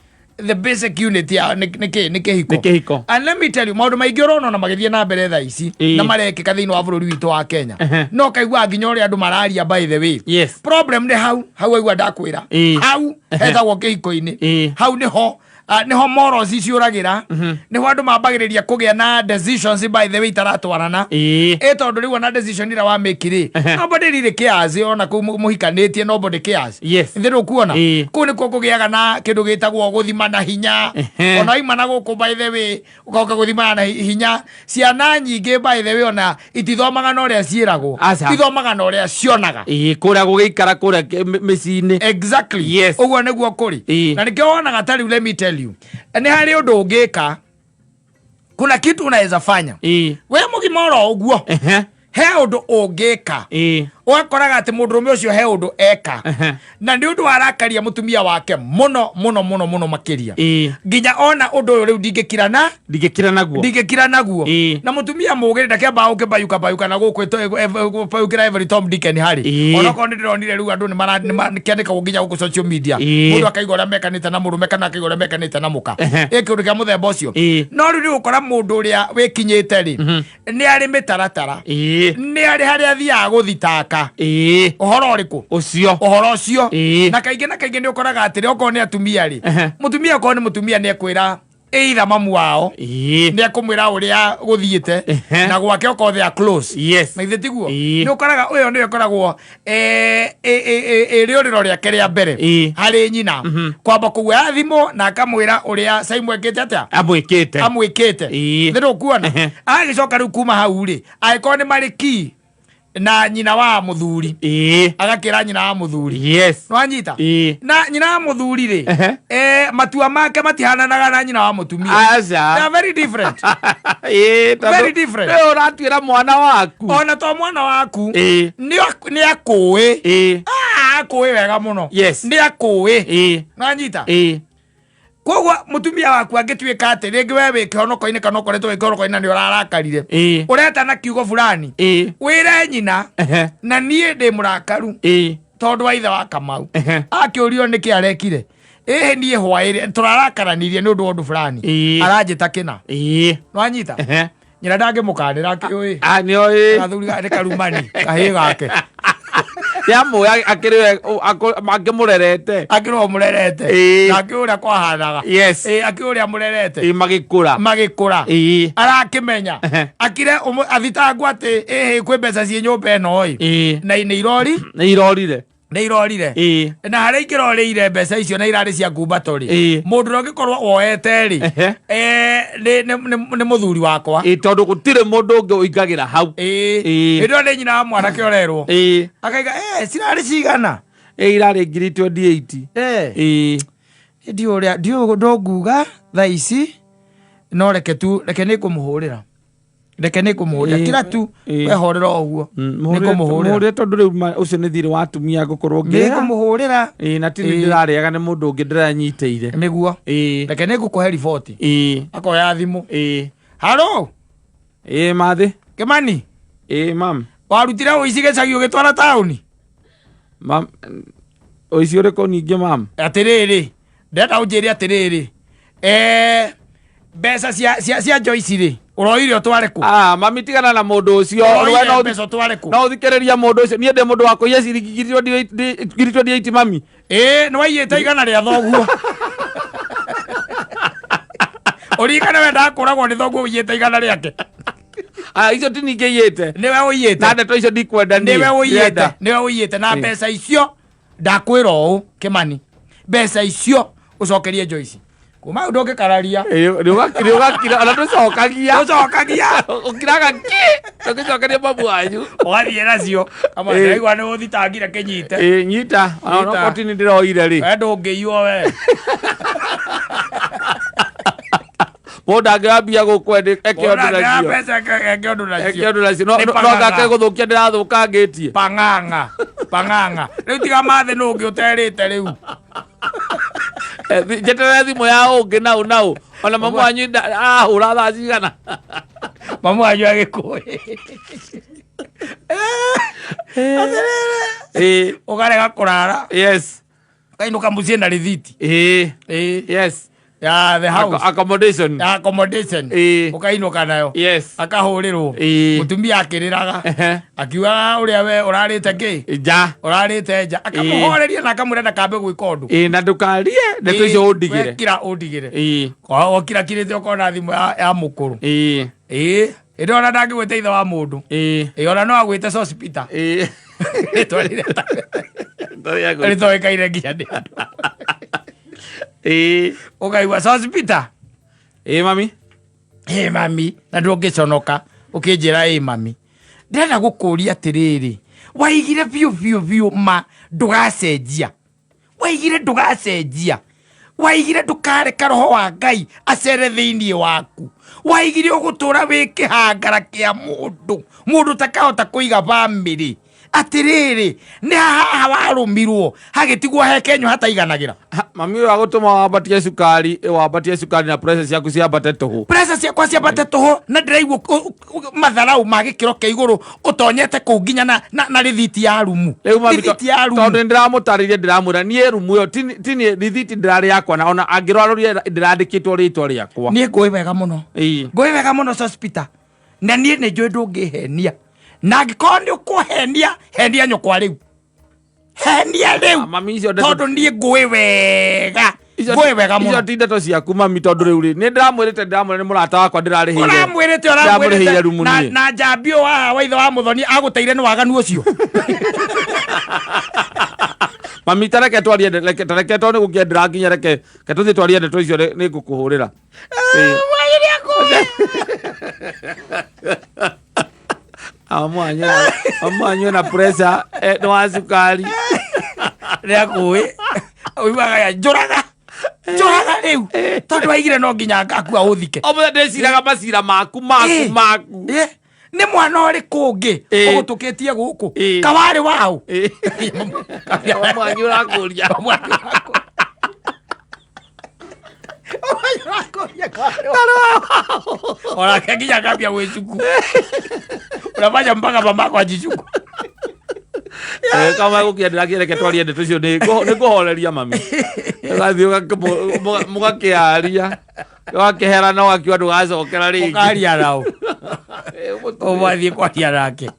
the basic unit ya nĩ kĩ nĩ kĩhiko. Nĩ kĩhiko. And let me tell you maũndũ maingĩ ũrona ona magĩthiĩ na mbere thaa ici Ĩĩ. na marekĩka thĩinĩ wa bũrũri witũ wa Kenya. Ehe. No kaigua nginya ũrĩa andũ mararia by the way. Yes. Problem nĩ hau hau aigua ndakwĩra. Ĩĩ. Hau hetagwo kĩhiko-inĩ. Ĩĩ. Hau nĩho nĩho morals ciũragĩra nĩho andũ mambagĩrĩria kũgĩa na decisions by the way itaratwarana. Ĩĩ. Ĩ tondũ rĩu ona decision ĩrĩa wamĩki rĩ Ehe. nobody really cares ona kũu mũhikanĩtie nobody cares. Yes. Ithĩ ndũkuona Ĩĩ. kũu nĩkuo kũgĩaga na kĩndũ gĩtagwo gũthimana hinya. Ehe. Ona waima na gũkũ by the way ũgoka gũthimana na hinya ciana nyingĩ by the way ona itithomaga na ũrĩa ciĩragwo Aca. ithomaga na ũrĩa cionaga. Ĩĩ, kũrĩa gũgĩikara kũrĩa mĩciĩ-inĩ. Exactly. Yes. Ũguo nĩguo kũrĩ. Ĩĩ. Na nĩkĩo wonaga ta rĩu let me tell you nĩ harĩ ũndũ ũngĩka kuna kitu unaweza fanya Ĩĩ. we mũgima oro ũguo Ehe. he ũndũ ũngĩka Ĩĩ. ũgakoraga atĩ mũndũrũme ũcio he ũndũ eka Ehe. na nĩ ũndũ warakaria mũtumia wake mũno mũno mũno mũno makĩria Ĩĩ. nginya ona ũndũ ũyũ rĩu ndingĩkira na Ndingĩkira naguo. ndingĩkira naguo Ĩĩ. na mũtumia mũgĩ ndakĩambaga gũkĩbayuka bayuka na gũkũ bayukĩra every Tom Dick and Harry Ĩĩ. onokorwo nĩ ndĩronire rĩu andũ nĩkĩandĩkagwo nginya gũkũ social media Ĩĩ. mũndũ akaigua ũrĩa mekanĩte na mũrũme kana akaigua ũrĩa mekanĩte na mũka Ehe. ĩ kĩũndũ kĩa mũthemba ũcio Ĩĩ. no rĩu nĩ gũkora mũndũ ũrĩa wĩkinyĩte rĩ nĩ arĩ mĩtaratara Ĩĩ. nĩ arĩ harĩa athiaga gũthitaka Ĩĩ. ũhoro ũrĩkũ Ũcio. ũhoro ũcio Ĩĩ. na kaingĩ na kaingĩ nĩ ũkoraga atĩrĩ okorwo nĩ atumia rĩ Ehe. mũtumia okorwo nĩ mũtumia nĩ ekwĩra either mamu wao Ĩĩ. nĩ ekũmwĩra ũrĩa gũthiĩte Ehe. na gwake okorwo they are close Yes. na ithe tiguo Ĩĩ. nĩ ũkoraga ũyũ nĩyo ĩkoragwo ĩ rĩũrĩro rĩake rĩa mbere Ĩĩ. harĩ nyina kwamba kũguoya thimũ na akamwĩra ũrĩa Saimu ekĩte atĩa Amwĩkĩte. amwĩkĩte Ĩĩ. nĩ ndũkuona Ehe. agĩcoka rĩu kuma hau rĩ angĩkorwo nĩ marĩ ki na nyina wa mũthuri Ĩĩ. agakĩra nyina wa mũthuri Yes. nĩwanyita Ĩĩ. na nyina wa mũthuri rĩ Ehe. matua make matihananaga na nyina wa mũtumia. They Aca. are very different. Ĩĩ, tondũ Very different. nĩwe ũratuĩra mwana waku. Ona to mwana waku Ĩĩ. nĩ akũĩ. Ĩĩ. Ah, akũĩ wega mũno. Yes. Nĩ akũĩ. Ĩĩ. Nĩwanyita Ĩĩ. Koguo mũtumia waku angĩtuĩka atĩ rĩngĩ we wĩ kĩhonoko-inĩ kana ũkoretwo wĩ kĩhonoko-inĩ na nĩ ũrarakarire Ĩĩ. ũretana kiugo fulani Ĩĩ. wĩre nyina Ehe. na niĩ ndĩ mũrakaru Ĩĩ. tondũ wa ithe wa Kamau Ehe. akĩũrio nĩkĩ arekire Ĩhĩ, niĩ hwaĩrĩ tũrarakaranirie nĩ ũndũ wa ũndũ fulani. Aranjĩta kĩna. Nwanyita. Nyina ndangĩmũkanĩra akĩũĩ. Ah, nĩ oĩ. Gathuri nĩ karumani kahĩĩ gake. Yamũĩ akĩrĩ we akĩmũrerete. Akĩrwo mũrerete. Na akĩũĩ ũrĩa kwahanaga. Akĩũĩ ũrĩa mũrerete. Magĩkũra. Magĩkũra. Arakĩmenya. Akire athitangwo atĩ ĩhĩ kwĩ mbeca ciĩ nyũmba ĩno ĩ. Na nĩ irori. Nĩ irorire. Nĩ irorire. Na harĩa ingĩrorĩire mbeca icio na irarĩ cia ngumbato rĩ, mũndũ ũrĩa ũngĩkorwo woete rĩ, nĩ mũthuri wakwa. Tondũ gũtirĩ mũndũ ũngĩ ũingagĩra hau. Hĩndĩ ĩyo nĩ nyina wa mwanake ũrerwo. Akaiga, cirarĩ cigana? Irarĩ ngiri 28. Ndiũĩ ũrĩa, ndiũĩ ndũnguga thaa ici, no reke tu, reke nĩ ngũmũhũrĩra. Reke nĩ ngũmũhũrĩra. Kira tu, wehorera o ũguo. Nĩ ngũmũhũrĩra. Mũhũrĩre tondũ rĩu ũcio nĩ thirĩ wa atumia ngũkorwo Nĩ ngĩrĩha. ngũmũhũrĩra. Na ti nĩ ndĩrarĩaga nĩ mũndũ ũngĩ ndĩranyitĩire. Nĩguo. Reke nĩ ngũkũhe riboti. Akoya thimũ. Haro? Mathĩ. Kĩmani? Mam. Warutire ũici gĩcagi ũgĩtwara taũni? Mam, ũici ũrĩkũ ningĩ mam? Atĩrĩrĩ, ndĩrenda ũnjĩre atĩrĩrĩ. Mbeca cia Joyce rĩ, ũroire ũtware kũ? Ah, mami tigana na mũndũ ũcio. Ũroire We no mbeca ũtware kũ? No ũthikĩrĩria mũndũ ũcio. Niĩ ndĩ mũndũ wa kũiya ciringi ngiri 28 mami. Nĩ waiyĩte igana rĩa thoguo. Ũririkane wendaga kũragwo nĩ thoguo ũiyĩte igana rĩake. Ah, icio ti ningĩ iyĩte. Nĩwe ũiyĩte. Na ndeto icio ndikwenda niĩ. Nĩwe ũiyĩte. Ndĩrenda. Nĩwe ũiyĩte. Na mbeca icio ndakwĩra ũũ Kĩmani, mbeca icio ũcokerie Joyce. Kuma hau ndũngĩkararia. Nĩ ũgakira, ona ndũcokagia. Ndũcokagia. Ũkiraga kĩ? Ndũngĩcokeria mamu wanyu. Ũgathiĩ nacio. Kama ndĩraigua nĩ ũthitangire kĩnyite. Nyita. Ona Nyita. onokorwo ti nĩ ndĩroire rĩ. We ndũngĩiywo we. Mũndũ angĩambia gũkũ eke ũndũ Mũndũ angĩoya nacio. mbeca eke ũndũ nacio. Eke ũndũ nacio. Nĩ No pang'ang'a. ngake gũthũkia ndĩrathũkangĩtie. Pang'ang'a. Pang'ang'a. Rĩu tiga mathĩ nũ ũngĩ ũterĩte rĩu. Njeterere thimũ ya ũngĩ nau nau. Ona mamu wanyu ahũra thaa cigana. Mamu wanyu agĩkũĩ. Ũkarega kũrara. Yes. Ũkainũka mũciĩ na rĩthiti. Yes. Ya the house. Accommodation. Ya accommodation. Ũkainũka nayo. Yes. Akahũrĩrwo. Mũtumia akĩrĩraga. Akiugaga ũrĩa we ũrarĩte kĩ? Nja. Ũrarĩte nja. Akamũhoreria na akamwĩra ndakambe gwĩka ũndũ. Na ndũkarie ndeto icio ũndigĩre. Wekira ũndigĩre. Okira kirĩte ũkona thimũ ya mũkũrũ. Ĩndĩ ona ndangĩgwĩta ithe wa mũndũ. Ona no agwĩte Sauce Peter. Rĩtwa rĩrĩa rĩtoĩkaine nginya nĩ andũ. Ũkaigua Sauce Peter. Mami. Mami. Na ndũngĩconoka ũkĩnjĩra mami. Ndĩrenda gũkũria atĩrĩrĩ, waigire biũ biũ biũ ma ndũgacenjia. Waigire ndũgacenjia. Waigire ndũkareka roho wa Ngai acere thĩinĩ waku. Waigire ũgũtũra wĩ kĩhangara kĩa mũndũ, mũndũ ũtakahota kũiga bamĩrĩ. Atĩrĩrĩ, nĩ haha warũmirwo hagĩtigwo he kenyũ hataiganagĩra. Ha, mami ũyũ agũtũma wambatie cukari, wambatie cukari na pressure ciaku ciambate tũhũ. Pressure ciakwa ciambate tũhũ na ndĩraigua matharau ma gĩkĩro kĩa igũrũ ũtonyete kũu nginya na rĩthiti ya rumu. Rĩu mami, Rĩthiti ya rumu. tondũ nĩndĩramũtarĩria, ndĩramwĩra niĩ rumu ĩyo ti niĩ rĩthiti ndĩrarĩ yakwa, na ona angĩrora ndĩrandĩkĩtwo rĩtwa rĩakwa. Niĩ ngũĩ wega mũno. Ngũĩ wega mũno Sauce Peter. Na niĩ nĩ njũĩ ndũngĩhenia. Na angĩkorwo nĩ ũkũhenia, henia nyũkwa rĩu. Henia rĩu. Ah, mami, icio ndeto Tondũ niĩ ngũĩ wega. Icio Ngũĩ wega icio mũno. ti ndeto ciaku mami, tondũ rĩu rĩ, nĩ ndĩramwĩrĩte, ndĩramwĩra nĩ mũrata wakwa ndĩrarĩhĩire. Ũramwĩrĩte, Ndĩramũrĩhĩire ũramwĩrĩte. rumu Na niĩ. na njambi ũyũ wa wa ithe wa Mũthoni agũteire nĩ waganu ũcio. Mami, ta reke twarie, reke, ta reke tondũ nĩ gũkĩa ndĩrakinya, reke, reke tũthiĩ twarie ndeto icio, nĩ ngũkũhũrĩra. Amwanyue na pressure, nĩ wa cukari. Nĩ akũĩ. Ũiguaga ya, njũraga. Njũraga rĩu. Tondũ waigire no nginya ngakua ũthike. O mũthenya ndĩciraga macira maku, maku, maku. Nĩ mwana ũrĩkũ ũngĩ ũgũtũkĩtie gũkũ? Kawarĩ waũ? Mwanyu ũrakũria. Mwanyu ũrakũria. Onake nginya akambia gwĩcuku. Unafanya mpaka mamako ajichuku. Kama gũkĩendera kĩreke twarie ndeto icio nĩ ngũhoreria mami. Ũgathiĩ mũgakĩaria. Ũgakĩherana ũgakiuga ndũgacokera rĩngĩ. Ũkaria nao. Eh, mũtumia. Ũmathiĩ kwaria nake.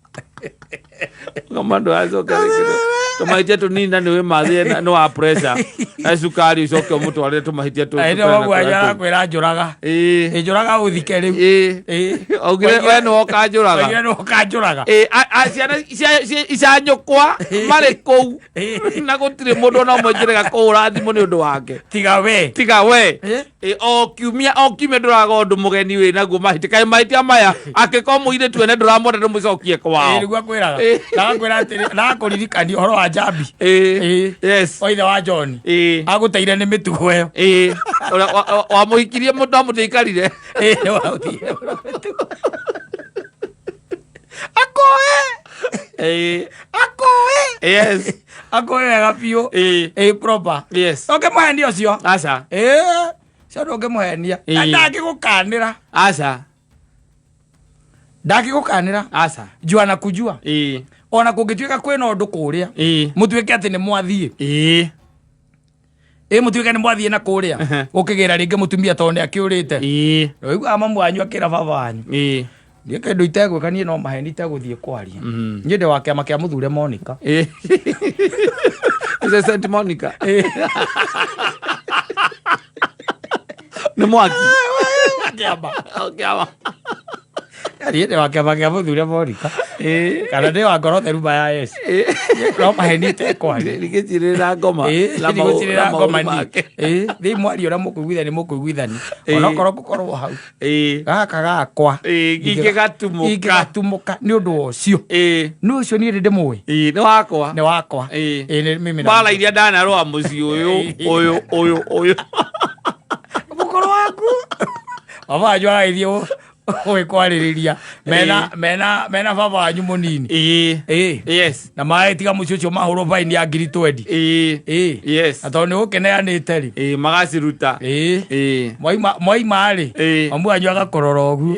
Kama ndũgacokera rĩngĩ. Tũmahĩtia tũnini na nĩ wĩ mathĩ nĩ wa pressure. Na cukari ũcoke ũmũtwarĩre tũmahĩtia tũ. Ĩndĩ mamu wanyu arakwĩra njũraga. Ĩĩ. Ĩ njũraga ũthike rĩu. Ĩĩ. Ĩ. Augire we nĩwe ũkanjũraga. Oigire nĩwe ũkanjũraga. Ĩ, ciana icanyũkwa marĩ kũu na gũtirĩ mũndũ ona ũmwe njĩrĩga kũhũra thimũ nĩ ũndũ wake Tiga we. tiga we Ĩ. Ĩ, o kiumia o kiumia ndũraga ũndũ mũgeni wĩ naguo mahĩtia kaĩ mahĩtia maya angĩkorwo mũirĩtu ene ndũramwenda ndũmũcokie Ĩ kwao nĩguo akwĩraga. Ĩ. Na agakwĩra atĩrĩ, na agakũririkania ũhoro wa Njambi. Ĩ, Ĩ. yes O ithe wa John. Ĩ, Agũteire nĩ mĩtugo ĩyo. ĩ. Ũrĩa wamũhikirie mũndũ amũtĩikarire Ĩ, nĩ wagũteire mĩtugo. Akũĩ. Ĩ, Akũĩ. yes Akũĩ wega biũ. Ĩ, Ĩ proper. yes Ndũngĩmũhenia ũcio. aca Ĩ. Ũcio ndũngĩmũhenia. Ĩ. Na ndangĩgũkanĩra. aca Ndangĩgũkanĩra. aca Jua na kujua. Ĩ, Ona kũngĩtuĩka kwĩna ũndũ kũrĩa. ĩ, Mũtuĩke atĩ nĩ mwathiĩ. ĩ, Ĩ mũtuĩke nĩ mwathiĩ na kũrĩa. Ehe. Gũkĩgĩra rĩngĩ mũtumia tondũ nĩ akĩũrĩte. ĩ, Ũiguaga mamu wanyu akĩra baba wanyu. ĩ. Niĩ kĩndũ itegwĩka niĩ no maheni itegũthiĩ kwaria. Niĩ ndĩ wa kĩama kĩa mũthure Monica. Ĩ. Is St. Monica. Nĩ mwaki. Kĩama. O kĩama. Niĩ ndĩ wa kĩama kĩa mũthure Monica. Ĩ. Kana ndĩ wa ngoro theru ma ya Yesu. No maheni itekwaria. Ndigĩcirĩra ngoma. Ĩ, Na ndigũcirĩra na maũru ngoma niĩ. make. Ĩ, thiĩ mwarie ũrĩa mũkũiguithania mũkũiguithania. Ĩ. Onokorwo ngũkorwo hau. Ĩ. Gaka gakwa. Ĩ, ingĩgatumũka. Ingĩgatumũka nĩ ũndũ wa ũcio. Ĩ. Nĩ ũcio niĩ ndĩ ndĩmũĩ. Ĩ, nĩ wakwa. Nĩ wakwa. Ĩ. Ĩ, nĩ mimi na Mbara iria ndanarũa mũciĩ ũyũ, ũyũ, ũyũ, ũyũ. mũkũrũ waku. Baba wanyu agagĩthiĩ gwĩkwarĩrĩria mena mena mena baba wanyu mũnini. Ĩ. Ĩ. Yes. Na magĩtiga mũciĩ ũcio mahũrwo baini ya ngiri twendi. Ĩ. Ĩ. Yes. Na tondũ nĩ gũkĩneanĩte rĩ. Ĩ, magaciruta. Ĩ. Ĩ. Mwaima mwaima rĩ. Ĩ. Mamu wanyu agakũrora ũguo.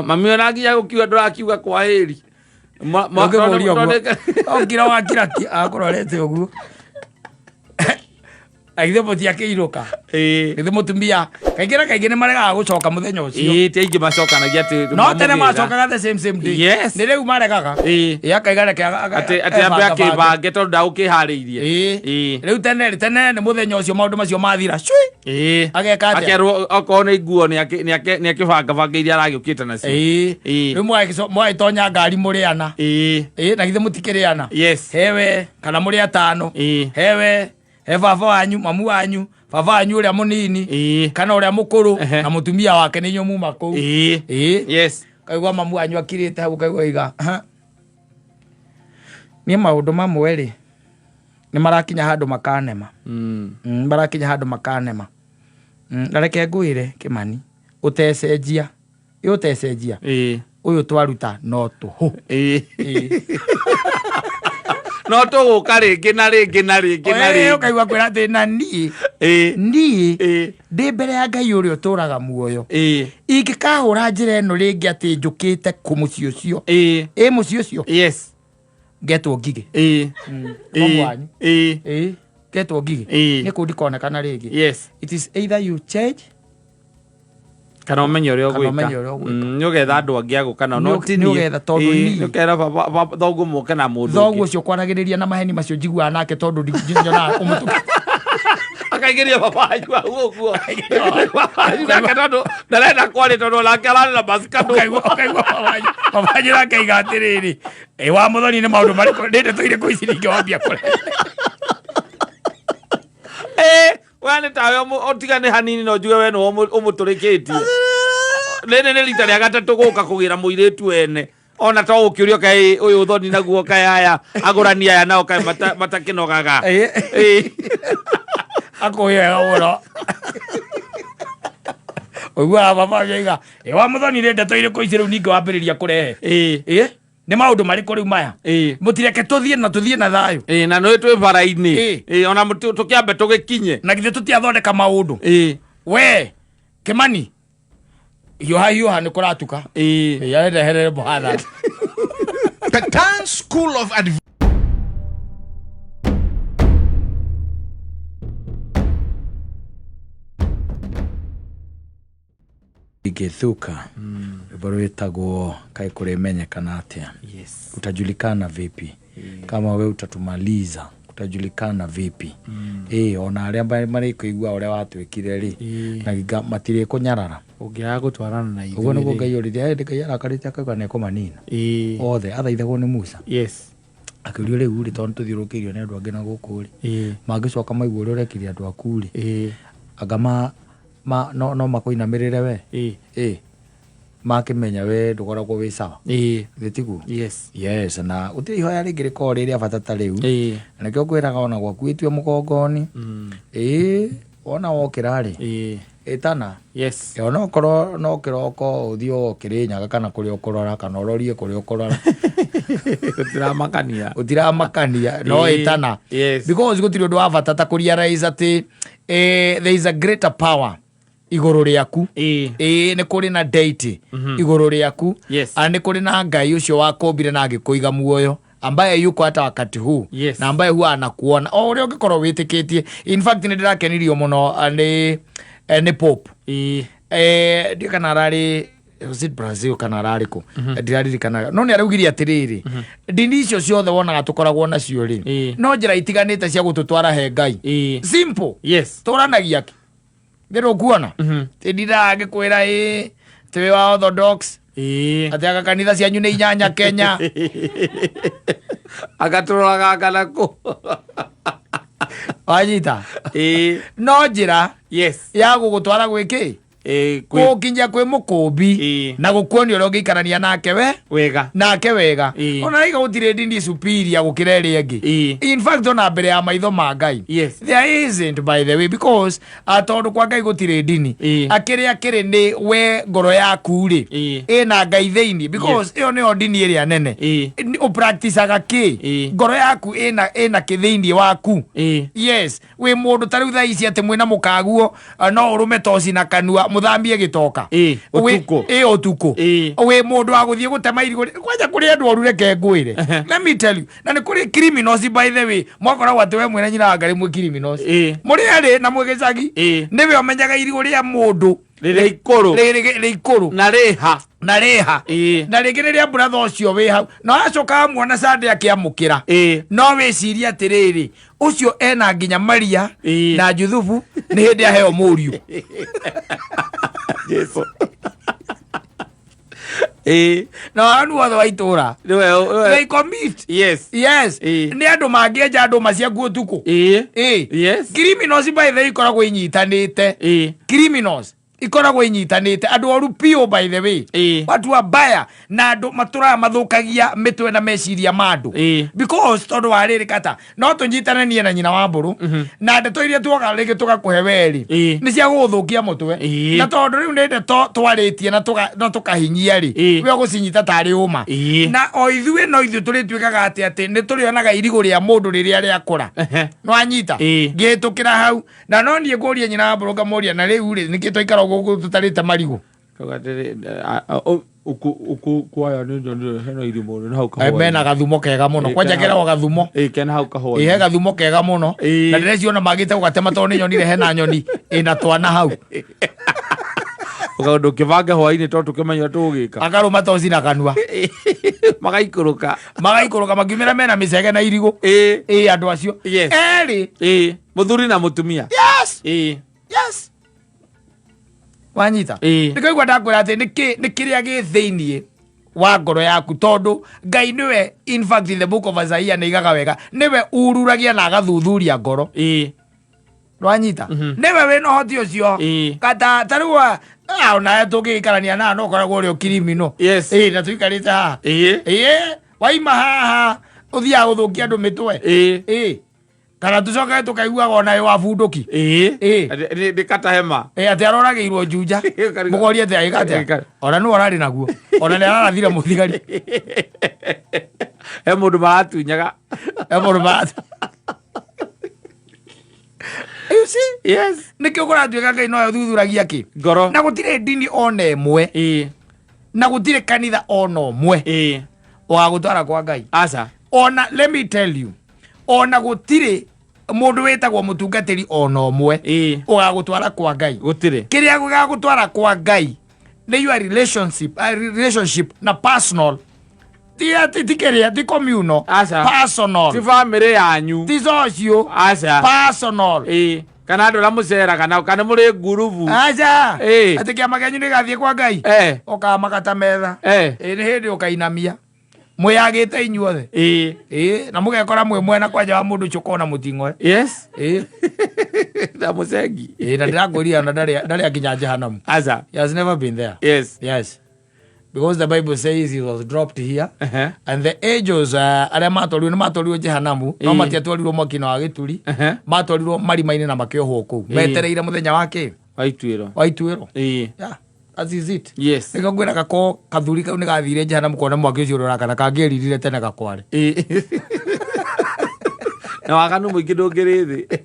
Mami ona nginya gũkiuga ndũrakiuga kwa ĩri. Ndũngĩmũria ũguo. Okira wakira ki akũrorete ũguo. Agithĩ mũtiakĩinũka. Ĩ. Githĩ mũtumia kaingĩ na kaingĩ nĩ maregaga gũcoka mũthenya ũcio. Ĩ, ti aingĩ macokanagia atĩ No tene mamũgĩra. macokaga the same same day. Yes. Nĩ rĩu maregaga. Ĩ. Ĩ akaiga reke atĩ atĩ ambe akĩbange tondũ ndagũkĩharĩirie. Ĩ. Ĩ. Rĩu tene rĩ tene nĩ mũthenya ũcio maũndũ macio mathira. Cui. Ĩ. Ageka atĩa? Akerwo okorwo nĩ nguo nĩ akĩbangabanga iria aragĩũkĩte nacio. Ĩ. Ĩ. Rĩu mwagĩtonya ngari mũrĩ ana. Ĩ. Ĩ na githĩ mũtikĩrĩ ana. Yes. Hewe kana mũrĩ atano. Ĩ. Hewe he baba wanyu mamu wanyu baba wanyu ũrĩa mũnini Ĩ. kana ũrĩa mũkũrũ Ehe. na mũtumia wake nĩ inyuĩ muma kũu. Ĩ. Ĩ. Yes. Kaigua mamu wanyu akirĩte hau kaigua iga. Niĩ maũndũ mamwe rĩ nĩ marakinya handũ makanema. Marakinya handũ makanema. Na reke ngwĩre Kĩmani ũtecenjia ĩ ũtecenjia Ĩ. ũyũ twaruta no tũhũ. Ĩ. Ĩ. No tũgũka rĩngĩ na rĩngĩ na rĩngĩ na Ĩ, rĩngĩ. ũkaigua kwĩra atĩ na niĩ Ĩ. niĩ Ĩ. ndĩ mbere ya Ngai ũrĩa ũtũraga muoyo Ĩ. ingĩkahũra njĩra ĩno rĩngĩ atĩ njũkĩte kũ mũciĩ ũcio Ĩ. ĩ mũciĩ ũcio Yes. ngetwo ngigĩ Ĩ. Mamu Ĩ. wanyu. Ĩ. Ĩ ngetwo ngigĩ Ĩ. nĩ kũu ndikonekana rĩngĩ Yes. it is either you change Kana ũmenye ũrĩa Kana ũmenye ũgwĩka. ũrĩa ũgwĩka. Nĩ ũgetha andũ angĩ a gũka nao no Nĩ ti niĩ. ũgetha tondũ Ĩ, niĩ- Nĩ ũkera thoguo mũke na mũndũ thoguo ũngĩ. ũcio kwaragĩrĩria na maheni macio njiguaga nake tondũ ndinyonaga ũmũtũkĩte Akaingĩria baba wanyu hau ũguo. Baba wanyu nake tondũ ndarenda kwaria tondũ onake ararĩ na masikano. ũkaigua baba wanyu nake aiga atĩrĩrĩ ĩ wa mũthoni nĩ maũndũ marĩkũ nĩ ndeto irĩkũ ici ningĩ wambia kũrehe Ĩ, we nĩ tawe ũtigane hanini no njuge we nĩwe ũmũtũrĩkĩtie. Rĩrĩ nĩ rita rĩa gatatũ gũka kũgĩra mũirĩtu ene ona to ũkĩũrio kaĩ ũyũ thoni naguo kaĩ aya agũrani aya nao kaĩ matakĩnogaga. Ĩ. Ĩ. akũĩ wega mũno ũiguaga baba wanyu aiga ĩ wa mũthoni nĩ ndeto irĩkũ ici rĩu ningĩ wambĩrĩria kũrehe Ĩ. ĩ nĩ maũndũ marĩkũ rĩu maya Ĩ. mũtireke tũthiĩ na tũthiĩ na thayũ Ĩ, na nĩ twĩ bara-inĩ. Ĩ. Ĩ, ona tũkĩambe tũgĩkinye. Na githĩ tũtiathondeka maũndũ. Ĩ. We Kĩmani hiũha hiũha nĩ kũratuka. Ĩ. Ĩ, arehere mũhathara. Katan School of Adv Githuka rwĩmbo rwĩtagwo kaĩ kũrĩmenyekana atĩa. Yes. Utajulikana vipi kama we utatumaliza, utajulikana vipi? Ĩ ona arĩa marĩkũigua ũrĩa watwĩkire rĩ, na nginya matirĩkũnyarara. Ũngĩaga gũtwarana na Ũguo nĩguo ithuĩ rĩ. Ngai orĩtie Ngai arakarĩte akauga nĩekũmanina Ĩĩ. othe athaithagwo nĩ Musa. Yes. Akĩũrio rĩu rĩ, tondũ tũthiũrũrũkĩirio nĩ andũ angĩ na gũkũ rĩ, Ĩĩ. mangĩcoka maigua ũrĩa ũrekire andũ aku rĩ, Ĩĩ. anga no makũinamĩrĩre we? Ĩĩ. Ĩ makĩmenya we ndũkoragwo wĩ sawa. Ĩĩ. Githĩ tiguo? Yes. Yes, na gũtirĩ ihoya rĩngĩ rĩkoragwo rĩ rĩa bata ta rĩu. Ĩĩ. Na nĩkĩo ngwĩraga ona gwaku ĩtue mũgongoni. Ĩĩ, wona wokĩra rĩ, Ĩĩ. ĩtana. Yes. Ona okorwo no kĩroko ũthiĩ ũkĩrĩnyaga kana kũrĩa ũkũrora kana ũrorie kũrĩa ũkũrora. Gũtiramakania. Gũtiramakania no Ĩĩ. ĩtana. Yes. Because gũtirĩ ũndũ wa bata ta kũrealize atĩ there is a greater power igũrũ rĩaku. Ĩĩ. Ĩĩ, nĩ kũrĩ na deity igũrũ rĩaku. Yes. Na nĩ kũrĩ na Ngai ũcio wakũmbire na agĩkũiga muoyo, ambaye yuko hata wakati huu. Yes. Na ambaye huwa anakuona o ũrĩa ũngĩkorwo wĩtĩkĩtie. In fact nĩ ndĩrakenirio mũno nĩ Pope. Ĩĩ. Ndiũ kana ararĩ, was it Brazil kana ararĩ kũ, ndiraririkanaga, no nĩ araugire atĩrĩrĩ, ndini icio ciothe wonaga tũkoragwo nacio rĩ, Ĩĩ. no njĩra itiganĩte cia gũtũtwara he Ngai. Ĩĩ. Simple. Yes. Tũranagia kĩ ndĩrũkuona tindindaga ngĩkwĩra ĩ twĩ wa Orthodox. Ĩĩ. Atĩ anga kanitha cianyu nĩ inyanya Kenya. Agatũroraga kana kũ. Wanyita? Ĩĩ. No njĩra Yes. ya gũgũtwara gwĩkĩ, Ĩĩ, kwĩ gũkinya kwĩ mũkũmbi Ĩĩ. na gũkuonia ũrĩa ũngĩikarania nake we wega. nake wega. Ĩĩ. Ona raiga gũtirĩ ndini superior gũkĩra ĩrĩa ĩngĩ. Ĩĩ. In fact ona mbere ya maitho ma Ngai, Yes. there isn't, by the way, because tondũ kwa Ngai gũtirĩ ndini. Ĩĩ. Akĩrĩa kĩrĩ nĩ we ngoro yaku rĩ, Ĩĩ. ĩna Ngai thĩinĩ, because ĩyo nĩyo ndini ĩrĩa nene. Ĩĩ. Ũpracticaga kĩ? Ĩĩ. Ngoro yaku ĩna kĩ thĩinĩ waku? Ĩĩ. Yes, wĩ mũndũ ta rĩu thaa ici atĩ mwĩna mũkaguo, no ũrũme toci na kanua mũthambie gĩtoka. Ĩĩ, ũtukũ. Ĩĩ, ũtukũ. Ĩĩ. Wĩ mũndũ wa gũthiĩ gũtema irigũ kwanja kũrĩ andũ oru, reke ngwĩre. Let me tell you, na nĩ kũrĩ criminals, by the way, mwakoragwo atĩ we mwĩna nyina wa Ngarĩ mwĩ criminals. Ĩĩ. Mũrĩ erĩ na mwĩ gĩcagi. Ĩĩ. Nĩwe ũmenyaga irigũ rĩa mũndũ Rĩrĩa ikũrũ. Rĩ ikũrũ. Na rĩha. Na rĩha. Ĩĩ. Na rĩngĩ rĩrĩa brother ũcio wĩ hau na wacoka wamuona Sunday akĩamũkĩra, Ĩĩ. no wĩcirie atĩrĩrĩ, ũcio ena nginya Maria Ĩĩ. na Juthubu nĩ hĩndĩ aheo mũriũ. Jesu. Ĩĩ. Na waganu wothe wa itũra, Nĩwe. they commit. Yes. Yes. Ĩĩ. Nĩ andũ mangĩenja ndũma ciaku ũtukũ. Ĩĩ. Ĩĩ. Yes. Criminals, by the way, ikoragwo inyitanĩte. Ĩĩ. Criminals ikoragwo inyitanĩte, andũ oru piũ, by the way. Ĩĩ. Watu wabaya na andũ matũraga mathũkagia mĩtwe na meciria ma andũ. Ĩĩ. Because tondũ wa rĩrĩ, kata no tũnyitane niĩ na nyina wa mbũrũ na ndeto iria tuoga rĩngĩ tũgakũhe werĩ, Ĩĩ. nĩ cia gũgũthũkia mũtwe. Ĩĩ. Na tondũ rĩu nĩ ndeto twarĩtie na tũkahinyia rĩ, Ĩĩ. we ũgũcinyita tarĩ ũma. Ĩĩ. Na o ithuĩ no ithuĩ tũrĩtuĩkaga atĩ nĩ tũrĩonaga irigũ rĩa mũndũ rĩrĩa rĩakũra. Ehe. Nwanyita? Ĩĩ. Ngĩhĩtũkĩra hau na no niĩ ngũria nyina wa mbũrũ ngamũria, na rĩu rĩ, nĩkĩ twaikara gũkũ tũtarĩte marigũ? Kauga atĩrĩ, uku kwaya nĩ nyonire hena irimũ nĩ hau kahũa. Mena gathumo kega mũno. Ĩĩ, Kwanja kena keragwo gathumo. Ĩĩ, kena hau kahũa. Ĩ, he gathumo kega mũno. Ĩĩ. Na ndĩreciona magĩte gũgatema tondũ nĩ nyonire hena nyoni ĩna twana hau. Ũkaũndũ kĩbange hwainĩ tondũ tũkĩmenya tũgũgĩka. Akarũma toci na kanua. Magaikũrũka. Magaikũrũka makiumĩra mena mĩcege na irigũ. Ĩĩ. Ĩ, andũ acio Yes. erĩ. Ĩĩ. Mũthuri na mũtumia. Yes. Ĩĩ. Yes, wanyita? Ĩĩ. Nĩkĩo ndakwĩra atĩ nĩ kĩrĩa gĩ thĩiniĩ wa ngoro yaku, tondũ Ngai nĩwe, in fact in the book of Isaiah nĩ igaga wega, nĩwe ururagia na agathuthuria ngoro. Ĩĩ. Nwanyita? Nĩwe wĩna ũhoti ũcio. Ĩĩ. Kata ta rĩu onawe tũngĩgĩikarania na no ũkoragwo ũrĩ ũkirimino. Yes. Ĩĩ, na tũikarĩte haha. Ĩĩ. Ĩĩ, waima haha ũthiaga gũthũkia andũ mĩtwe. Ĩĩ. Ĩĩ, kana tũcoke tũkaiguaga ona wĩ wa bunduki. Ĩĩ. Ĩĩ. Nĩ katahema. Ĩ, atĩ aroragĩirwo Juja. Mũgorie atĩ agĩka atĩa? Ĩka. Ona nĩwe ũrarĩ naguo, ona nĩ ararathire mũthigari. He mũndũ maratunyaga. He mũndũ You see? Yes. Nĩkĩo kũratuĩka Ngai nowe ũthuthuragia kĩ? Ngoro. Na gũtirĩ ndini ona ĩmwe Ĩĩ. na gũtirĩ kanitha ona ũmwe Ĩĩ. Ũgagũtwara kwa Ngai. Aca. Ona let me tell you, ona gũtirĩ mũndũ wĩtagwo mũtungatĩri ona ũmwe ũgagũtwara kwa Ngai. Gũtirĩ. Kĩrĩa gĩgagũtwara kwa Ngai nĩ your relationship, relationship na personal, ti ti ti kĩrĩa, ti communal. Aca. Personal. Ti bamĩrĩ yanyu. Ti social. Aca. Personal. Kana andũ arĩa mũceraga nao, kana mũrĩ ngurubu. Aca. Atĩ kĩama kĩanyu nĩ gĩgathiĩ kwa Ngai, ũkamakata metha. Ĩ, nĩ hĩndĩ ũkainamia mwĩyagĩte inyuothe. Ĩ, na mũgekora mwĩ mwena kwanja wa mũndũ ũcio ũkona mũting'oe. Na mũcengi. Ĩ, na ndĩrakwĩria ona ndarĩ akinya jehanamu. Aca. He has never been there. Yes, because the Bible says he was dropped here and the angels, arĩa matwarirwo nĩ matwarirwo jehanamu, no matiatwarirwo mwaki-inĩ wa gĩturi. Matwarirwo marima-inĩ na makĩohwo kũu metereire mũthenya wa kĩ? Wa ituĩro. Wa ituĩro. Yeah, that is it. Nĩkĩo ngwĩraga ko kathuri kau nĩ gathire jehanamu kuona mwaki ũcio ũrĩa ũrakana kangĩeririre tene gakware. Na waganu mũingĩ ndũngĩrĩ thĩ.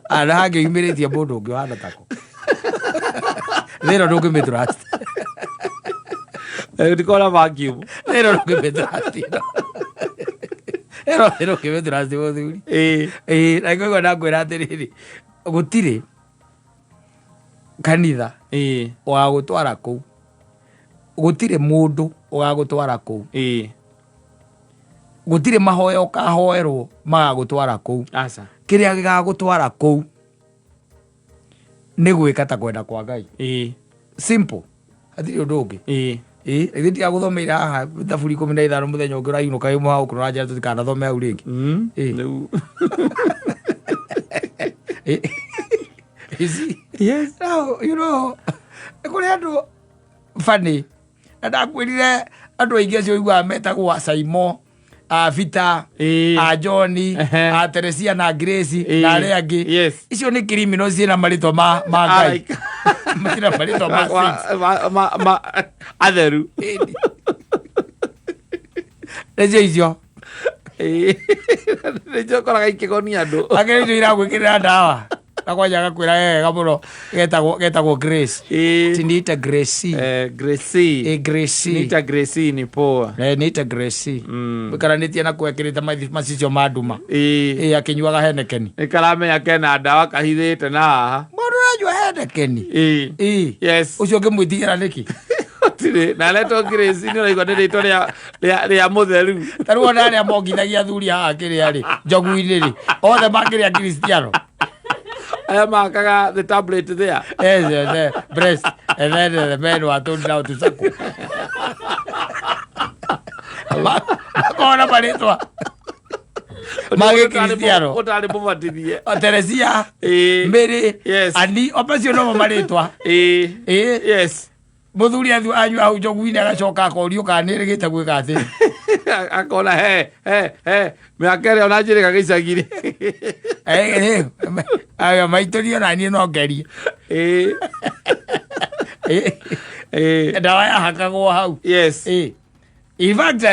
Ana hangĩyumĩrĩtie mũndũ ũngĩ ũhana tako thĩ ĩno ndũngĩmĩtrust. Ndikona vacuum. Thĩ ĩno ndũngĩmĩtrust, ĩno ĩno ĩno ndũngĩmĩtrust, mũthuri. Ĩĩ, na ngũigua ndakwĩra atĩrĩrĩ, gũtirĩ kanitha ũgagũtwara kũu, gũtirĩ mũndũ ũgagũtwara kũu, gũtirĩ mahoya ũkahoerwo magagũtwara kũu. Aca. Kĩrĩa gĩgagũtwara kũu nĩ gwĩka ta kwenda kwa Ngai. Simple, hatirĩ ũndũ ũngĩ. Ĩĩ, ithuĩ ndigagũthomeire haha thaburi 15 mũthenya ũngĩ ũrainũka wĩ mũhagũku ũranjĩra tũtikanathome hau rĩngĩ. Rĩu. You see? Yes. Now, nĩ kũrĩ andũ funny, na ndakwĩrire andũ aingĩ acio ũiguaga metagwo Saimo, a Vita, a John, a Teresia na Grace na arĩa angĩ. Icio nĩ criminals ciĩna marĩtwa ma Ngai. Araika. Ciĩna marĩtwa ma saints. Atheru. Nĩcio icio. Nĩcio ũkoraga ikĩgonia andũ. Angĩ nĩcio iragwĩkĩrĩra ndawa na kwanja agakwĩra wega mũno getagwo Grace. Tiniita Grace. Gracie. Ĩ, Grace. Nita Gracie ni poa. Niita Grace. Mũikaranĩtie na kwekĩrĩte macicio ma nduma. Ĩ, akĩnyuaga Heineken. Nĩ karamenya kena ndawa kahithĩte na haha. Mũndũ ũranyua Heineken. Ĩ. Ũcio ũngĩmwĩtigĩra nĩkĩ? Gũtirĩ. Na retwo Gracie nĩ ũraigua nĩ rĩtwa rĩa mũtheru. Ta rĩu ona arĩa mongithagia athuri haha kĩrĩa rĩ njogu-inĩ rĩ, othe makĩrĩ a Kristiano. Aya makaga the tablet there. Yes, breast, and then the men were told now to suckle. Makona marĩtwa ma gĩkristiano. Ũtarĩ mũbatithie. Teresia, Mary, Ani, o macio nomo marĩtwa. Ĩ. Mũthuri athu anyua hau njogu-inĩ agacoka akorio kana nĩ ĩrĩgĩte gwĩka atĩ. Akona he he he mĩaka ĩrĩa ona njĩrĩga gĩcagi-rĩ. Aya maitũrio na niĩ no ngerie. Ndawa yahakagwo hau. In fact,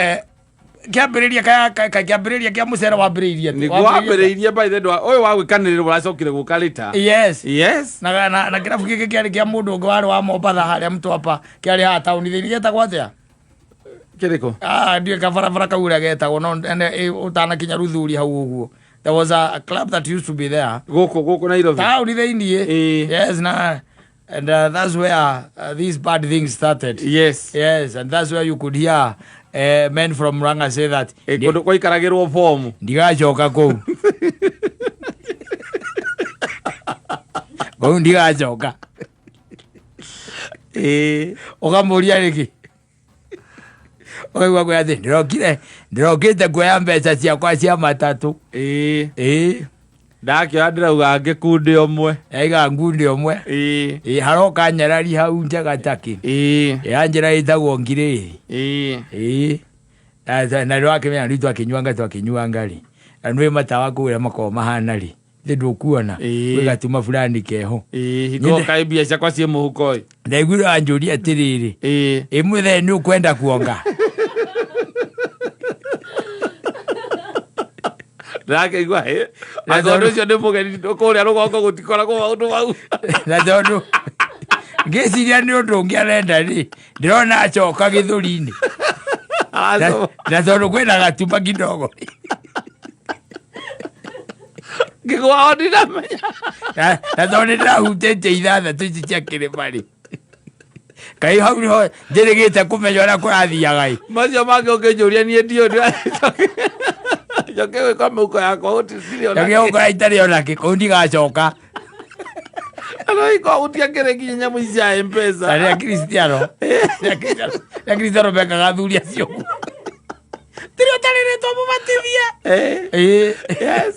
kĩambĩrĩria kĩambĩrĩria kĩa mũcere wambĩrĩirie atĩ? Nĩguo wambĩrĩirie, by the way, ũyũ wa gwĩkanĩrĩrwo ũracokire gũka later. Na kĩrabu gĩkĩ kĩarĩ kĩa mũndũ ũngĩ warĩ wa Mombatha harĩa Mtwapa, kĩarĩ haha taũni thĩinĩ, gĩetagwo atĩa? Kĩrĩkũ? Ah, ndiũĩ kabarabara kau ũrĩa getagwo, no ũtanakinya Ruthuri hau ũguo, there was a club that used to be there. Gũkũ Nairobi. Taũni thĩinĩ. Yes, na and that's where these bad things started. Yes, and that's where you could hear men from Murang'a say that Kũndũ gwaikaragĩrwo bomu. Ndigacoka kũu, kũu ndigacoka. Ũkamũria rĩngĩ, ũkaigua kwĩ atĩ ndĩrokire, ndĩrokĩte kuoya mbeca ciakwa cia matatũ. Ĩĩ. Ndakĩoya ndĩrauga ngĩkunde ũmwe. Yaiga ngunde ũmwe. Ĩĩ, haroka nyarari hau njega takĩ. Ya njĩra ĩtagwo ngirĩ. Ĩĩ. Na nĩ wakĩmenya rĩu twakĩnyuanga rĩ, na nĩ matawa kũu ũrĩa makoragwo mahana rĩ, thĩ ndũkuona. Gwĩ gatuma fulani keho. Hingo kaĩ mbia ciakwa ciĩ mũhuko ĩ. Ndaiguire wanjũria atĩrĩrĩ, ĩ mũthee nĩ ũkwenda kuonga? Ndĩrakĩigua ĩ. Na Tondũ tondũ ũcio nĩ mũgeni kũrĩa rũgongo gũtikoragwo maũndũ mau. Na tondũ ngĩciria nĩ ũndũ ũngĩ arenda rĩ, ndĩrona acoka gĩthũri-inĩ. Aracoma. Na tondũ kwĩna gatumba kidogo. Ngĩgwa o ndinamenya. Na tondũ nĩ ndĩrahutĩtie ithathatũ ici cia kĩrĩma rĩ, kaĩ hau nĩho njĩrĩgĩte kũmenya ũrĩa kũrathiaga ĩ. Macio mangĩ ũngĩnjũria niĩ ndiũĩ, njoke gwĩka mĩhuko yakwa gũtirĩ ona Njoke gũkora itarĩ ona kĩ, kũu ndigacoka. Iko gũtiakĩrĩ nginya nyamũ ici cia M-Pesa. Na rĩa Kristiano, rĩa Kristiano mekaga athuri acio ũguo. Tirĩ ũtarĩrĩtwo mũbatithie. Eh. Ĩĩ. Yes.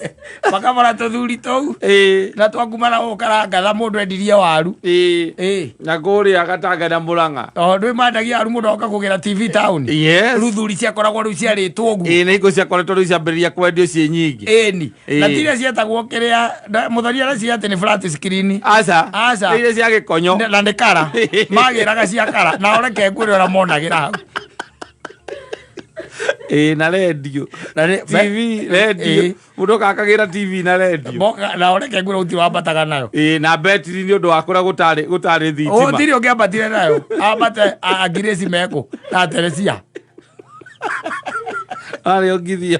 Makabora tũthuri tũu. Eh. Na twakumana gũkarangatha mũndũ endirie waru. Eh. Ĩĩ. Na kũrĩa Gatanga na Mũrang'a. Tondũ mandagia waru mũndũ agoka kũgĩra TV town. Yes. Rĩu thuri ciakoragwo rĩu ciarĩtwo ũguo. Ĩĩ, na hingo ciakoretwo rĩu ciambĩrĩria kwendio ciĩ nyingĩ. Ĩni. Ĩĩ. Na tiria cietagwo kĩrĩa mũthoni aracia atĩ nĩ flat screen. Aca. Aca. Nĩ iria cia gĩkonyo. Na nĩ kara. Magĩraga cia kara. Na ũreke ngwĩre ũrĩa monagĩra hau. Ĩĩ, na rendio. Na nĩ- TV, rendio. Ĩĩ. Mũndũ akakagĩra TV na rendio. Moka na ũreke ngwĩre gũtirĩ wambataga nayo. Ĩĩ, na betiri nĩ ũndũ wa kũrĩa gũtarĩ thitima. Gũtirĩ ũngĩambatire nayo. Ambate Angirĩci mekũ na Teresia. Arĩ ongithio.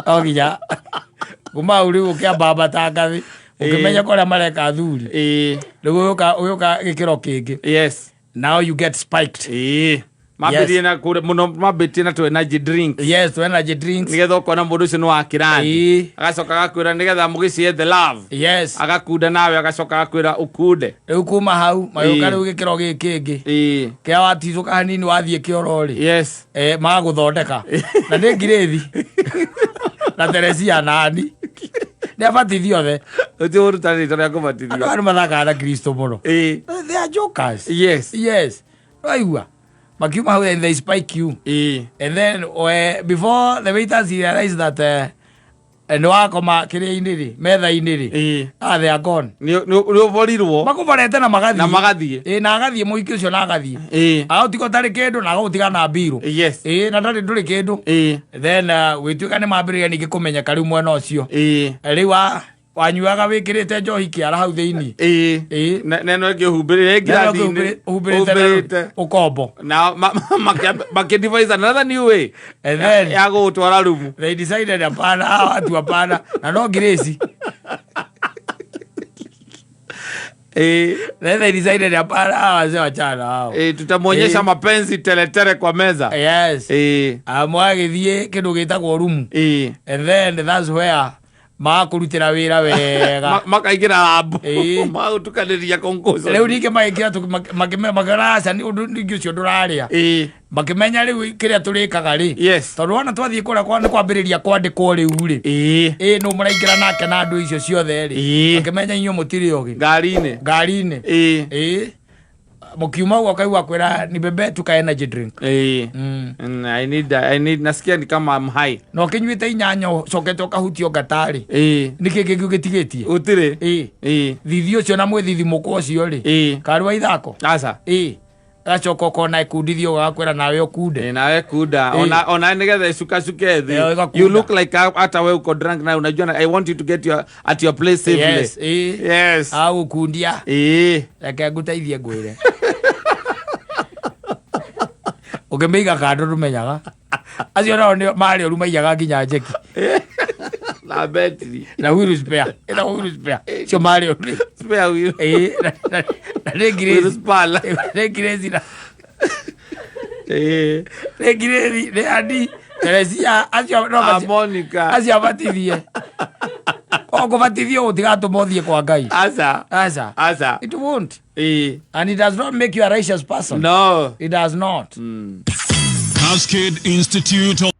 No nginya kuma hau rĩu ũkĩambambata ngathĩ ũkĩmenya kũrĩa mareka athuri. Ĩĩ. Rĩu ũgĩũka gĩkĩro kĩngĩ. Yes. Now you get spiked. Ĩĩ. Mambĩrĩrie na kũrĩa mũno mambĩtie na tũ energy drink. Yes, to energy drinks. Nĩgetha ũkona mũndũ ũcio nĩ wa kĩrathi. Ĩĩ. Agacoka agakwĩra nĩgetha mũgĩcie the love. Yes. Agakunda nawe agacoka agakwĩra ũkunde. Rĩu kuma hau magĩũka Ĩĩ. rĩu gĩkĩro gĩkĩ kĩngĩ. Ĩĩ. Kĩrĩa waticũka hanini wathiĩ kĩoro rĩ. Yes. Eh, magagũthondeka. Na nĩ ngirĩthi. Na Teresia nani. Nĩ abatithio othe. Ũcio ũrutani rĩtwa rĩa Andũ kũbatithio. aya nĩ mathakaga na Kristo mũno. Ĩĩ. They are jokers. Yes. Yes. Waigua. Makiuma hau and they spike you. Ĩĩ. And then before the waiters realize that nĩ wakoma kĩrĩa-inĩ rĩ, metha-inĩ rĩ. Ĩĩ. Ah, they are gone. Nĩ ũborirwo. Makũborete na magathiĩ. Na magathiĩ. Ĩĩ, na agathiĩ mũhiki ũcio na agathiĩ. Ĩĩ. Agagũtiga ũtarĩ kĩndũ na agagũtiga na mbirũ. Yes. Ĩĩ, na ndarĩ ndũrĩ kĩndũ. Ĩĩ. Then gwĩtuĩka nĩ mambĩrĩria ningĩ kũmenyeka rĩu mwena ũcio. Ĩĩ. Rĩu wanyuaga wĩkĩrĩte njohi kĩara hau thĩinĩ. Ĩĩ. Ĩĩ. Na ĩno ĩngĩ ũhumbĩrĩte ngirathi-inĩ. Humbĩrĩte Humbĩrĩte. ũkombo. Na makĩdevise another new way. And then Ya gũgũtwara rumu. they decided hapana, hawa watu hapana. Na no Grace. Ĩĩ. Then they decided hapana, hawa wazee wachana hao. Ĩĩ, tutamwonyesha Ĩĩ. mapenzi teretere kwa meza. Yes. Ĩĩ. Mwagĩthiĩ kĩndũ gĩtagwo rumu. Ĩĩ. And then that's where makũrutĩra wĩra wega. Makaingĩra rambu. Ĩĩ. Magũtukanĩria concussion. Rĩu ningĩ magĩkĩra makĩona aca nĩ ũndũ ningĩ ũcio ndũrarĩa. Ĩĩ. Makĩmenya rĩu kĩrĩa tũrĩkaga rĩ. Yes. Tondũ wona twathiĩ kũrĩa nĩ kwambĩrĩria kwandĩkwo rĩu rĩ. Ĩĩ. Ĩĩ nũ mũraingĩra nake na andũ icio ciothe rĩ. Ĩĩ. Makĩmenya inyuĩ mũtirĩ ogĩ. Ngari-inĩ. Ngari-inĩ. Ĩĩ. Ĩĩ. Mkiuma ũguo kaigua kwĩra ni bebe tuka energy drink. Ĩĩ. I need, nasikia ni kama I'm high. Na ũkĩnyuĩte inyanya ũcokete ũkahutio ngatarĩ. Ĩĩ. Nĩkĩ kĩngĩ ũgĩtigĩtie? Gũtirĩ. Ĩĩ. Ĩĩ. Thithi ũcio na mwĩthithi mũkwa ũcio rĩ. Ĩĩ. Karĩ wa ithako. Aca. Ĩĩ. Agacoka ũkona ĩkundithio gagakwĩra nawe ũkunde. Ĩĩ, nawe kunda. Ĩĩ. Ona nĩgetha ĩcukacuke thĩ. Ĩyo, ĩgakunda. You look like hata we uko drunk now. Unajua I want you to get your, at your place safely. Yes. Ĩĩ. Yes. Agũkundia. Ĩĩ. Reke ngũteithie ngwĩre. Ũkĩmĩiga kando ndũmenyaga. Acio nao nĩ marĩ ũru maiyaga nginya njeki. Na betiri. Na wheel spare. Ĩtagwo wheel spare. Cio marĩ ũru. Spare wheel. Ĩĩ. Na nĩ Wheel ngirĩci. spala. Nĩ ngirĩci na Ĩĩ. nĩ ngirĩci nĩ andi Teresia acio no Ah, Monica. acio abatithie. O kũbatithio gũtigatũma ũthiĩ kwa Ngai. Aca. Aca. Aca. It won't. Ĩĩ. And it does not make you a righteous person. No. It does not. Cascade Institute of